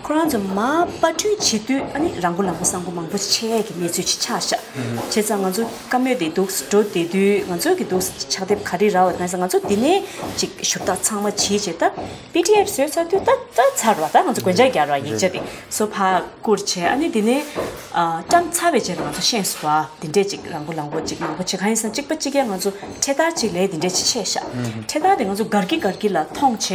ཁོ་རང་ཚོ་མར་པར་སྐྲུན་བྱེད་དུས་ཨ་ནི་རང་མགོ་ལངས་པ་སང་པོ་མང་པོ་ཆེ་གི་གནས་ཚུལ་ཅིག་ཆགས་ཤག་བྱས་ཙང་ང་ཚོ་བཀའ་མོལ་དེ་འདུག་འགྲོ་བསྡད་དུས་ང་ཚོ་གི་འདུག་ཕྱག་དེབ་ག་རེ་རག་ཡོད་ན་ང་ཚོ་འདི་ནས་ཅིག་ཞུ་དག་ཚང་མ་བྱེད་བྱས་ད་པི་ཌི་ཨེཕ་བཟོས་ཚར་དུས་ད་ད་ཚར་བ་ད་ང་ཚོ་གོན་ཆ་རྒྱག་ར་ཡིག་ཆ་དེ་སོ་ཕར་བསྐུར་བྱས་ཨ་ནི་འདི་ནས་ཨ་བཀྲམ་ཚར་བའི་རྗེས་ལ་ང་ཚོ་ཤེས་སོང་བ། འདི་འདྲས་ཅིག་རང་མགོ་ལངས་པོ་ཅིག་མང་པོ་ཅིག་གང་ཡིན་ཟེར་ན་གཅིག་པ་གཅིག་རྐྱང་ང་ཚོ་འཕྲེད་དར་ཅིག་ལས་འདི་འདྲས་ཅིག་ཆད་ཤག་འཕྲེད་དར་དེ་ང་ཚོ་སྒར་གྱི་སྒར་གྱི་ལ་མཐོང་བྱས་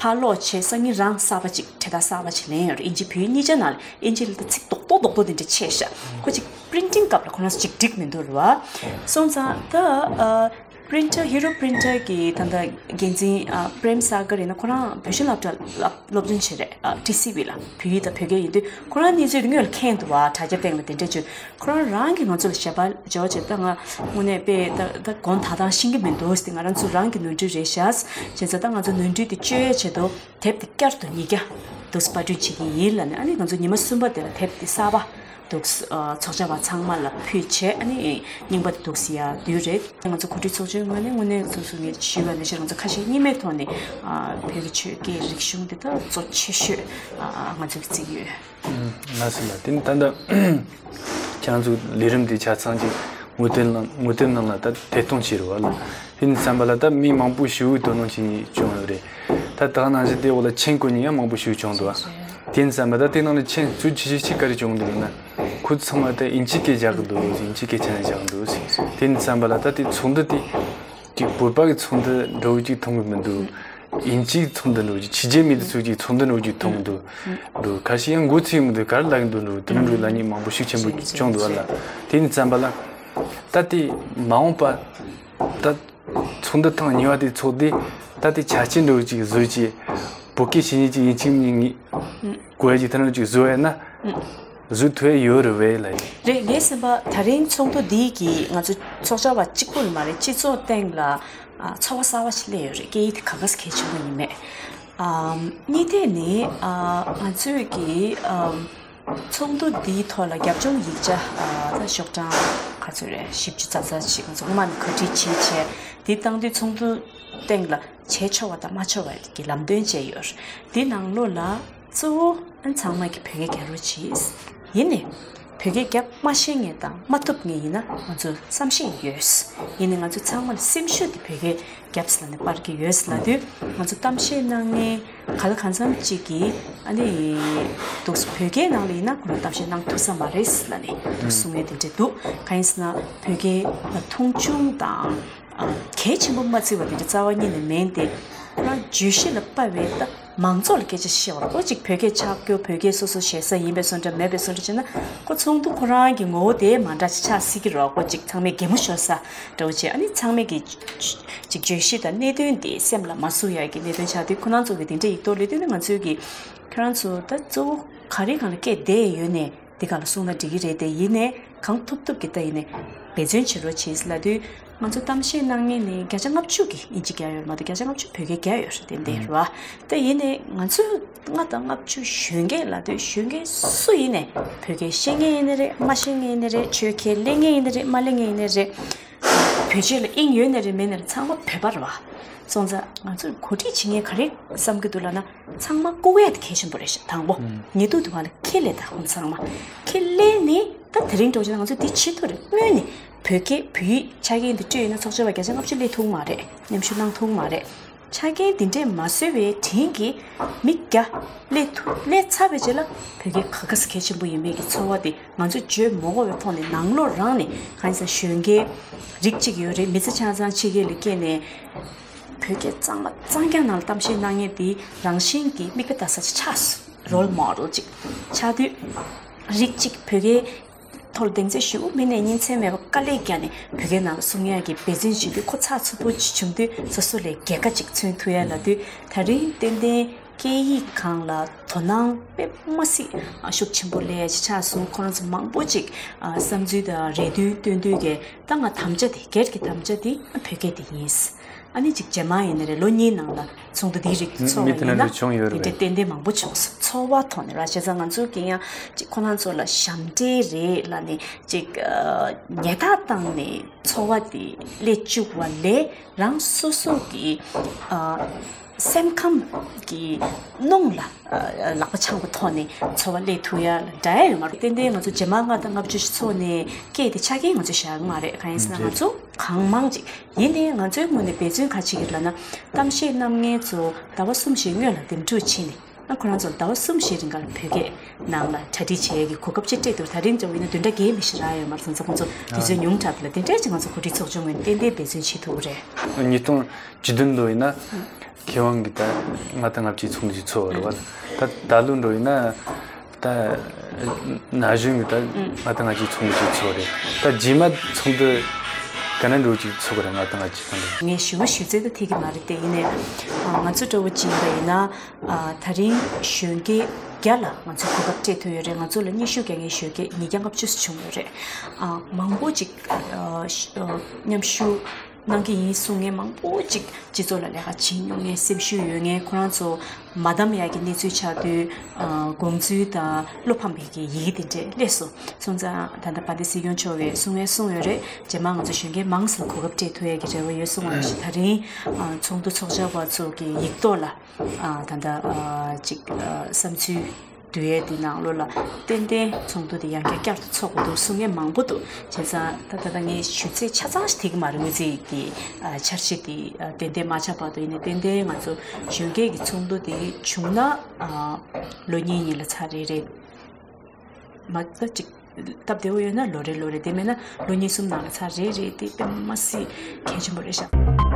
ཕར་ལོག་བྱས་སང་ཉིན་རང་གསར་པ་ཅིག་འཕྲེད་དར་གསར་པ་ཅིག་ལེན་ཡོད་རེད། ཨིན་ཇི་བོད་ཡིག་གཉིས་ཆ་ནང་ལ་ཨིན་ཇི་ལ་ད་ཚིག་རྡོག་རྡོག་རྡོག་རྡོག་འདི་འདྲས་ཆད་ཤག་ཁོ་ཅིག་པི་རིན་ཊིང་སྐབས་ལ་ཁོ་རང་ཅིག་འགྲིག་མི་འདུག་རེད་བ། སོང་ཙང་ད་ཨ་པི་རིན་ཊར་ཧི་རོ་པི་རིན་ཊར་གི་ད་ལྟ་འགན་འཛིན་ཨ་པྲེམ་སཱ་གར་ཡིན་ན་ཁོ་རང་བོད་གཞུང་སློབ་གྲྭ་ལ་སློབ་སྦྱོང་བྱེད་རེད། ཨ་ཊི་སི་ཝི་ལ་བོད་ཡིག་དང་བོད་སྐད་ཡིན་དུས་ཁོ་རང་གནས་ཚུལ་དངོས་ལ་མཁྱེན་འདུག་བ། དྲ་རྒྱ་སྟེང་ལ་དེ་འདྲས་བརྗོད། ཁོ་རང་རང་གིས་ང་ཚོ་ལ་ཞལ་པར་འབྱོར་བྱས་ད་ང་དངོས་གནས་དཔེ་ད་ད་དགོངས་དག་དང་ཤེས་ཀྱི་མི་འདུག་ཟེར། ང་རང་ཚོ་རང་གི་ནོར་འཁྲུལ་རེད་ཤག་བྱས་ཙང་ད་ང་ཚོ་ནོར་འཁྲུལ་དེ་བཅོས་ཡས་ཆེད་དུ་དེབ་དེ་བསྐྱར་དུ་ཉིས་བརྒྱ་འདུག་སེ་པར་སྐྲུན་བྱེད་ཀྱི་ཡིན་ལབ་ནས་ཨ་ནི་ང་ཚོ་ཉི་མ་གསུམ་པ་དེ་ལ་དེབ་དེ་གསར་པ་འདུག་སེ་ཨ་ཚོགས་བཅར་བ་ཚང་མ་ལ་ཕུལ་བྱས་ཨ་ནི་རྙིང་པ་དེ་འདུག་སེ་ཡར་བསྡུས་རེད། ང་ཚོ་གོ་སྒྲིག་ཚོགས་ཆུང་ངོས་ནས་དངོས་གནས་སོ་སོ་ངས་ཞུས་པ་ནང་བཞིན་ང་ཚོ་ཁ་ཤས་གཉིས་མེད་ཐོག་ནས་ཨ་བོད་ཀྱི་ཆོས་སྐད་རིག་གཞུང་འདི་དག་གཙོ་ཆེ་ཤོས་ཨ་ང་ཚོས་བརྩི་གི་ཡོད། ལགས་སོ་ལགས། དེ་ནི་ད་ལྟ་ཁྱེད་རང་ཚོའི་ལས་རིམ་དེ་ཆ་ཚང་ཅིག་ངོ་དེབ་ནང་ངོ་དེབ་ནང་ལ་ད་ཐད་གཏོང་བྱས་རེད་བ་ལ། དེ་ནི་བསམ་པ་ལ་ད་མི་མང་པོ་ཞིག་དོ་སྣང་བྱེད་མཁན་བྱུང་ཡོད་རེད། ད་ད་ག་ནང་བཞིན་དེ་འོག་ལ་མཆན་བཀོད་མཁན་ཡང་མང་པོ་ཞིག་བྱུང་འདུག་བ། དེ་ནི་བསམ་པ་ད་དེ་ནང་ལ་མཆན་ཚུལ་ཆེ་ཆེ་ཆེ་ག་རེ་བྱུང་འདུག་ན། ཁོ་ཚོ་ཚང་མ་ད་དབྱིན་ཇིའི་སྐད་རྒྱག་གི་འདུག་དབྱིན་ཇིའི་སྐད་ཆ་ནས་རྒྱག་གི་འདུག་དེ་ནི་བསམ་པ་ལ་ད་དེ་ཚོགས་འདུ་དེ་ཅིག་བོད་པ་གི་ཚོགས་འདུ་འདྲ་བོ་ཅིག་མཐོང་གི་མི་འདུག་དབྱིན་ཇིའི་ཚོགས་འདུ་འདྲ་བོ་ཅིག་ཕྱི་རྒྱལ་མི་དེ་ཚོ་ཅིག་ཚོགས་འདུ་འདྲ་བོ་ཅིག་མཐོང་གི་འདུག་འདུག་ཁ་ཤས་ཡང་མགོ་ཚོས་མི་འདུག་ག་རེ་ལབ་ཀྱི་འདུག་འདུག་དེ་འདྲ་འདྲ་བོ་ལབ་མཁན་མང་པོ་ཤུགས་ཆེན་པོ་བྱུང་འདུག་བ་ལ། དེ་ནི་བསམ་པ་ལ་ད་དེ་མ་འོངས་པ་ད་ཚོགས་འདུ་ཐེངས་གཉིས་པ་དེ་ཚོགས་དུས་ད་དེ་ཆ་རྐྱེན་འདྲ་བོ་ཅིག་བཟོས་བྱས་བོད་སྐད་ཤེས་མཁན་ཅིག་དབྱིན་ཇི་མི་གཉིས་དགོས་ཡ་ཅིག་དེ་འདྲ་ཅིག་བཟོ་ཡ་ན། བཟོ་ཐུབ་ཡ་ཡོད་རེད་བས་ལབ་ཡིན། རེད། ངའི་སེམས་པ་ད་རིང་ཚོགས་འདུ་འདི་གིས་ང་ཚོ་ཚོགས་བཅར་བ་གཅིག་པུ་ལ་མ་རེད། སྤྱི་ཚོགས་སྟེང་ལ་ཨ་ཚོར་བ་གསར་བ་ཞིག་སླེབས་ཡོད་རེད། སྐད་ཡིག་དེ་ག་ག་ས་གལ་ཆེན་པོ་ཡིན་མེད། ཨམ་གཉིས་དེ་ནི་ཨ་ང་ཚོས་ཀྱི་ཨམ་ཚོགས་འདུ་འདིའི་ཐོག་ལ་རྒྱབ་ལྗོངས་ཡིག་ཆ་ཨ་ད་ཤོག་གྲངས་ག་ཚོད་རེད། བཞི་བཅུ་ཙམ་ཙམ་ཞིག་ང་ཚོ་སྔོན་མ་ནས་གོ་སྒྲིག་བྱས་བྱས་འདི་བཏང་དུས་ཚོགས་འདུ་སྟེང་ལ་བྱས་ཆོག་པ་དང་མ་ཆོག་པ་གི་ལམ་སྟོན་བྱས་ཡོད། འདི་ནང་ལོགས་ལ་གཙོ་བོ་ཨ་ཚང་མ་གི་བོད་སྐད་རྒྱག་རོགས་གྱིས། ཡིན་ནའི་ བོད་སྐད་རྒྱབ་མ་ཤེས་མཁན་དང་མ་ཐུབ་མཁན་ཡིན་ན་ང་ཚོ་བསམ་ཤེས་ཡོད། ཡིན་ནའི་ང་ཚོ་ཚང་མ་ལ་སེམས་ཤུགས་དེ་བོད་སྐད་རྒྱབ་ཟེར་ལབ་ནས་སྤར་གྱི་ཡོད་ཟེར་ལབ་དུས། ང་ཚོ་གཏམ་བཤད་གནང་མཁན་ག་ལ་གང་འཚམ་གཅིག་གིས་ཨ་ནི་འདུག་བོད་སྐད་ནང་ལ་ཡིན་ན་ཁོ་རང་གཏམ་བཤད་གནང་ཐུབ་ས་མ་རེད་ཟེར་ལབ་ནས་འདུག་གསུང་མཁན་དེ་འདྲ་འདུག་གང་ཡིན་ཟེར་ན་བོད་སྐད་མཐོང་ཆུང་དང་། ཨ། གལ་ཆེན་པོ་མ་བརྩི་བ་དེ་འདྲ་རྩ་བ་ཉིད་ནས་མིན་ཏེ། ཁོ་རང་བརྗོད་གཞི་ལ་དཔག་པའི་ད་མང་ཚོགས་ལ་སྐད་ཆ་བཤད་པ་ཁོ་ཅིག་བོད་སྐད་ཆགས་རྒྱུ་བོད་སྐད་སོ་སོ་ཞེ་ས་ཡིན་པའི་བཟོ་འདྲ་མེད་པའི་བཟོ་འདྲ་བྱས་ན། ཁོ་ཚོགས་འདུ་ཁོ་རང་གི་ངོ་བོ་དེ་མ་འདྲ་ཅིག་ཆགས་སྲིད་ཀྱི་རེད། ཁོ་ཅིག་ཚང་མས་གད་མོ་ཤོར་ས་འདྲ་བོ་བྱས། ཨ་ནི་ཚང་མས་ཀྱི་ཅིག་བརྗོད་གཞི་དང་གནད་དོན་དེ་སེམས་ལ་མ་ཟུག་ཡག་གི་གནད་དོན་ཆགས་དུས། ཁོ་རང་ཚོ་གི་དེ་འདྲ་ཡིག་ཐོག་སླེབས་དུས་ནི་ང་ཚོས་ཀྱི་ཁྱོད་རང་ཚོ་ད་གཙོ་བོ་ག་རེ་སྒང་ལ་སྐད་བསྡད་ཡོད་ནས། འདི་ག་ལ་གསུངས་ན་འགྲིག་གི་རེད་དེ། ཡིན་ནའི་གང་ཐུབ་ཐུབ་ཀྱིས་ད་ཡིན་ནའི་འབད་བརྩོན་བྱེད་རོགས་བྱེད་ལབ་དུས། ང་ཚོ་གཏམ་བཤད་གནང་མཁན་ནི་བརྒྱ་ཆ་ལྔ་བཅུ་གིས་དབྱིན་ཇི་རྒྱག་ཡོད་མ་གཏོགས་བརྒྱ་ཆ་ལྔ་བཅུ་བོད་སྐད་རྒྱག་ཡོད་རེད་དེ། འདི་རེད་བ། ད་ཡིན་ནའི་ང་ཚོས་ལྔ་དང་ལྔ་བཅུ་གཞོན་སྐྱེས་ལབ་དུས། གཞོན་སྐྱེས་སུ་ཡིན་ནའི་བོད་སྐད་ཤེས་མཁན་ཡིན་ནའི་རེད། མ་ཤེས་མཁན་ཡིན་ནའི་རེད། ཆོས་ཁས་ལེན་མཁན་ཡིན་ནའི་རེད། མ་ལེན་མཁན་ཡིན་ནའི་རེད། བོད་ཆས་ལ་དབྱིངས་ཡོད་ནའི་རེད། མེད་ནའི་རེད། ཚང་མ་བོད་པ་རེད་བ། སོང་ཙང་ང་ཚོས་གོ་སྒྲིག་བྱེད་མཁན་ག་རེ་བསམ་གྱི་འདུག་ལབ་ན། ཚང་མ་བཀུག་ཡས་དེ་གལ་ཆེན་པོ་རེད་ཤག་དང་པོ། ཨང་། ཉེ་དུ་དུ་བ་ལ་ཁས་ལེན་དང་། ཁོང་ཚང་མ་ཁས་ལེན་ནས། ད་དེ་རིང་འགྲོ་བྱས་ན་ང་ཚོ་འདི་བྱེད་ཐུབ་རེད། སྔོན་ནས་བོད་སྐད་བོད་ཡིག་ཆ་རྐྱེན་འདི་སྤྲད་ཡོད་ན་ཚོགས་ཆུང་བ་བརྒྱ་ཆ་ལྔ་བཅུ་སླེབས་ཐུབ་མ་རེད། མཉམ་ཞུགས་གནང་ཐུབ་མ་རེད། ཆ་རྐྱེན་འདི་འདྲས་མ་བཟོས་པའི་དྲིན་གྱིས་མི་བརྒྱ་སླེབས་ཐུབ། སླེབས་ཚར་བའི་རྗེས་ལ་བོད་སྐད་ག་ག་ས་གལ་ཆེན་པོ་ཡིན་མིན་གྱི་ཚོར་བ་དེ་ང་ཚོས་བརྗོད་མ་དགོས་པའི་ཐོག་ནས། ནང་ལོགས་རང་ནས་གང་ཡིན་ཟེར་ན་གཞོན་སྐྱེས་རིགས་གཅིག་ཡོད་རེད། མི་ཚེ་ཆ་ཚང་ཕྱི་རྒྱལ་ལ་སྐྱེས་ནས་བོད་སྐད་གཙང་མ་གཙང་རྐྱང་ནང་ལ་གཏམ་བཤད་གནང་མཁན་དེ་རང་བཞིན་གྱིས་མིག་དཔེ་ལྟ་ས་ཅིག་ཆགས་སོང་། རོལ་མོ་ཌེལ་ཅིག་ཆགས་དུས། རིགས་གཅིག་བོད་སྐད་ཐོག་ལ་སྡིངས་ཆ་ཞུ་མི་ནས་ཉིན་མཚན་མེད་པར་དཀའ་ལས་བརྒྱབ་ནས་བོད་སྐད་ནང་ལ་གསུང་ཡག་གི་འབད་བརྩོན་བྱེད་དུས། ཁོ་ཚགས་ཚུད་པོ་ཅིག་བྱུང་དུས་སོ་སོ་ལས་རྒྱལ་ཁ་ཅིག་མཚོན་ཐུབ་ཡ་ལབ་དུས། ད་རིང་ཏན་ཏན་སྐད་ཡིག་སྒང་ལ་དོ་སྣང་དཔེ་མ་སྲིད་ཤུགས་ཆེན་པོ་སླེབས་ཡ་ཅིག་ཆགས་སོང་། ཁོ་རང་ཚོ་མང་པོ་ཅིག་བསམ་ཚུལ་དང་རེ་འདུན་བཏོན་དུས་ཀྱི། ད་ང་དམ་བཅའ་དེ། སྒེར་གྱི་དམ་བཅའ་དེ་བོད་སྐད་དེ་ཡིན། ཨ་ནི་ཅིག་རྗེས་མ་ཡིན་ནའི་རེད། ལོ་གཉིས་ནང་ལ་ཚོགས་འདུ་འདིའི་རིགས་ཚོགས་པ་ཡིན་ན། མི་དེ་འདྲ་བྱུང་ཡོད་རེད། དེ་འདྲའི་ཏན་ཏན་མང་པོ་བྱུང་སོང་། ཚོར་བ་ཐོག་ནས་ར། བྱས་ཙང་ང་ཚོ་གིས་ཡང་ཅིག་ཁོ་རང་ཚོ་ལ་ཞབས་འདྲེན་རེད་ལབ་ནས་ཅིག་ཉེས་རྡུང་བཏང་ནས་ཚོར་བ་དེ་སླེབས་བཅུག་པ་ལས། རང་སོ་སོ་གི་སེམས་ཁམས་ཀྱི་གནོང་ལ། ལག་པ་འཆང་བའི་ཐོག་ནས་ཚོར་བ་སླེབས་ཐུབ་ཡ་ལ་འདྲ་ཡ་ཡོད་མ་རེད། ཏན་ཏན་ང་ཚོ་རྗེས་མ་ལྔ་དང་ལྔ་བཅུ་ཞིག་ཚོགས་ནས་སྐད་དེ་ཆ་རྐྱེན་ང་ཚོས་བཞག་གི་མ་རེད། གང་ཡིན་ཟེར་ན། ང་ཚོ་གང་མང་ཅིག་ཡིན་ནའི་ང་ཚོའི་ངོས་ནས་འབད་བརྩོན་ག་བྱེད་ཀྱི་ལབ་ན། གཏམ་བཤད་གནང་མཁན་ཚོ་ཟླ་བ་གསུམ་བཞིའི་སྔོན་ལ་འདེམས་སྒྲུག་བྱས་ནས། ཨ། ཁོ་རང་ཚོར་ཟླ་བ་གསུམ་བཞིའི་རིང་ག་ལ་བོད་སྐད་ནང་ལ་གྲ་སྒྲིག་བྱེད་ཡས་ཀྱི་གོ་སྐབས་ཅིག་སྤྲད་འདུག་ད་རིང་འདྲ་བོ་ཡིན་ན་བདུན་ཕྲག་བརྒྱད་མི་ཞིག་རག་ཡོད་མ་རེད། ཚང་ཚང་ཁོང་ཚོ་དུས་ཚོད་ཉུང་དྲགས་འདུག་ལ། དེ་འདྲ་ཅིག་ང་ཚོ་གོ་སྒྲིག་ཚོགས་ཆུང་ངོས་ནས་ཏན་ཏན་འབད་བརྩོན་བྱེད་ཐུབ་ཀྱི་རེད། ཉིས་སྟོང་བཅུ་བདུན་ལོ་ཡིན་ན། མཁས་དབང་གིས་ད་ལྔ་དང་ལྔ་བཅུའི་ཚོགས་འདུ་ཞིག་ཚོགས་པ་རེད་བ། ད་ད་ལོ་འདྲ་བོ་ཡིན་ན། ད་ན་གཞོན་གྱིས་ད་ལྔ་དང་ལྔ་བཅུའི་ཚོགས་འདུ་ཞིག་ཚོགས་རེད། ད་རྗེས་མ་ཚོགས་འདུ་ག་འདྲ་འདྲ་བོ་ཅིག་ཚོགས་ཀྱི་རེད། ལྔ་དང་ལྔ་བཅུའི་ཚོགས་འདུ། ངས་ཞུ་མ་ཞུ་ཚད་ད་ཐིག་གི་མ་རེད་དེ། ཡིན་ནའི་ང་ཚོ་འདྲ་བོ་ཅིག་ཡིན་པ་ཡིན་ན། ཨ། ད་རིང་གཞོན་སྐྱེས་བརྒྱ་ལ་ང་ཚོས་གོ་སྐབས་སྤྲད་ཐུབ་ཡོད་རེད། ང་ཚོ་ལ་སྙན་ཞུ་རྒྱག་མཁན་གཞོན་སྐྱེས་ཉིས་བརྒྱ་ལྔ་བཅུ་ཙམ་བྱུང་ཡོད་རེད། ཨ། མང་པོ་ཅིག་ཨ། མཉམ་ཞུགས་གནང་གི་ཡིན་གསུང་མཁན་མང་པོ་ཅིག་སྤྱི་ཚོགས་ལ་ལས་ཀ་བྱེད་མྱོང་མཁན་སེམས་ཤུགས་ཡོད་མཁན། ཁོ་རང་ཚོ་མ་བདམས་ཡག་གི་གནས་ཚུལ་ཆགས་དུས། ཨ། དགོངས་ཚུལ་དང་བློ་ཕམ་པའི་གི་ཡི་གེ་དེ་འདྲས་སླེབས་སོང་། སོང་ཙང་ད་ལྟ་དཔལ་ལྡན་སྲིད་སྐྱོང་མཆོག་གིས་གསུང་མཁན་གསུངས་ཡོད་རེད། རྗེས་མ་ང་ཚོ་གཞོན་སྐྱེས་མང་ཙམ་གོ་སྐབས་སྤྲད་ཐུབ་ཡག་གི་རེ་བ་ཡོད་གསུངས་པ་ནང་བཞིན། ད་རིང་ཨ། ཚོགས་འདུ་ཚོགས་བཅར་བ་ཚོ་གི་ཡིག་ཐོག་ལ། ཨ། ད་ལྟ་ཨ། ཅིག་ཨ། བསམ་ཚུལ་བསྡུ་ཡས་དེ་ནང་ལོགས་ལ་ཏན་ཏན་ཚོགས་འདུ་དེ་ཡང་བསྐྱར་བསྐྱར་དུ་ཚོགས་དགོས་འདུག་གསུང་མཁན་མང་པོ་འདུག་བྱས་ཙང་ད་ད་ལྟ་ངས་ཞུ་ཚད་ཆ་ཚང་ཞིག་དེ་གི་མ་རེད། དངོས་རྫས་ཀྱི་ཨ། འཆར་གཞི་དེ་ཨ། ཏན་ཏན་མ་ཆགས་བར་དུ། ཡིན་ནའི་ཏན་ཏན་ང་ཚོ་གཞོན་སྐྱེས་ཀྱི་ཚོགས་འདུ་དེ་བྱུང་ན། ཨ། ལོ་གཉིས་གཉིས་ལ་ཚར་རེ་རེ་མ་གཏོགས་ཅིག་སྟབས་བདེ་བོ་ཡོད་ན་ལོ་རེ་ལོ་རེ། དེ་མེད་ན་ལོ་གཉིས་གསུམ་ནང་ལ་ཚར་རེ་རེ་དེ་དཔེ་མ་སྲིད་གལ་ཆེན་པོ་རེད་ཤག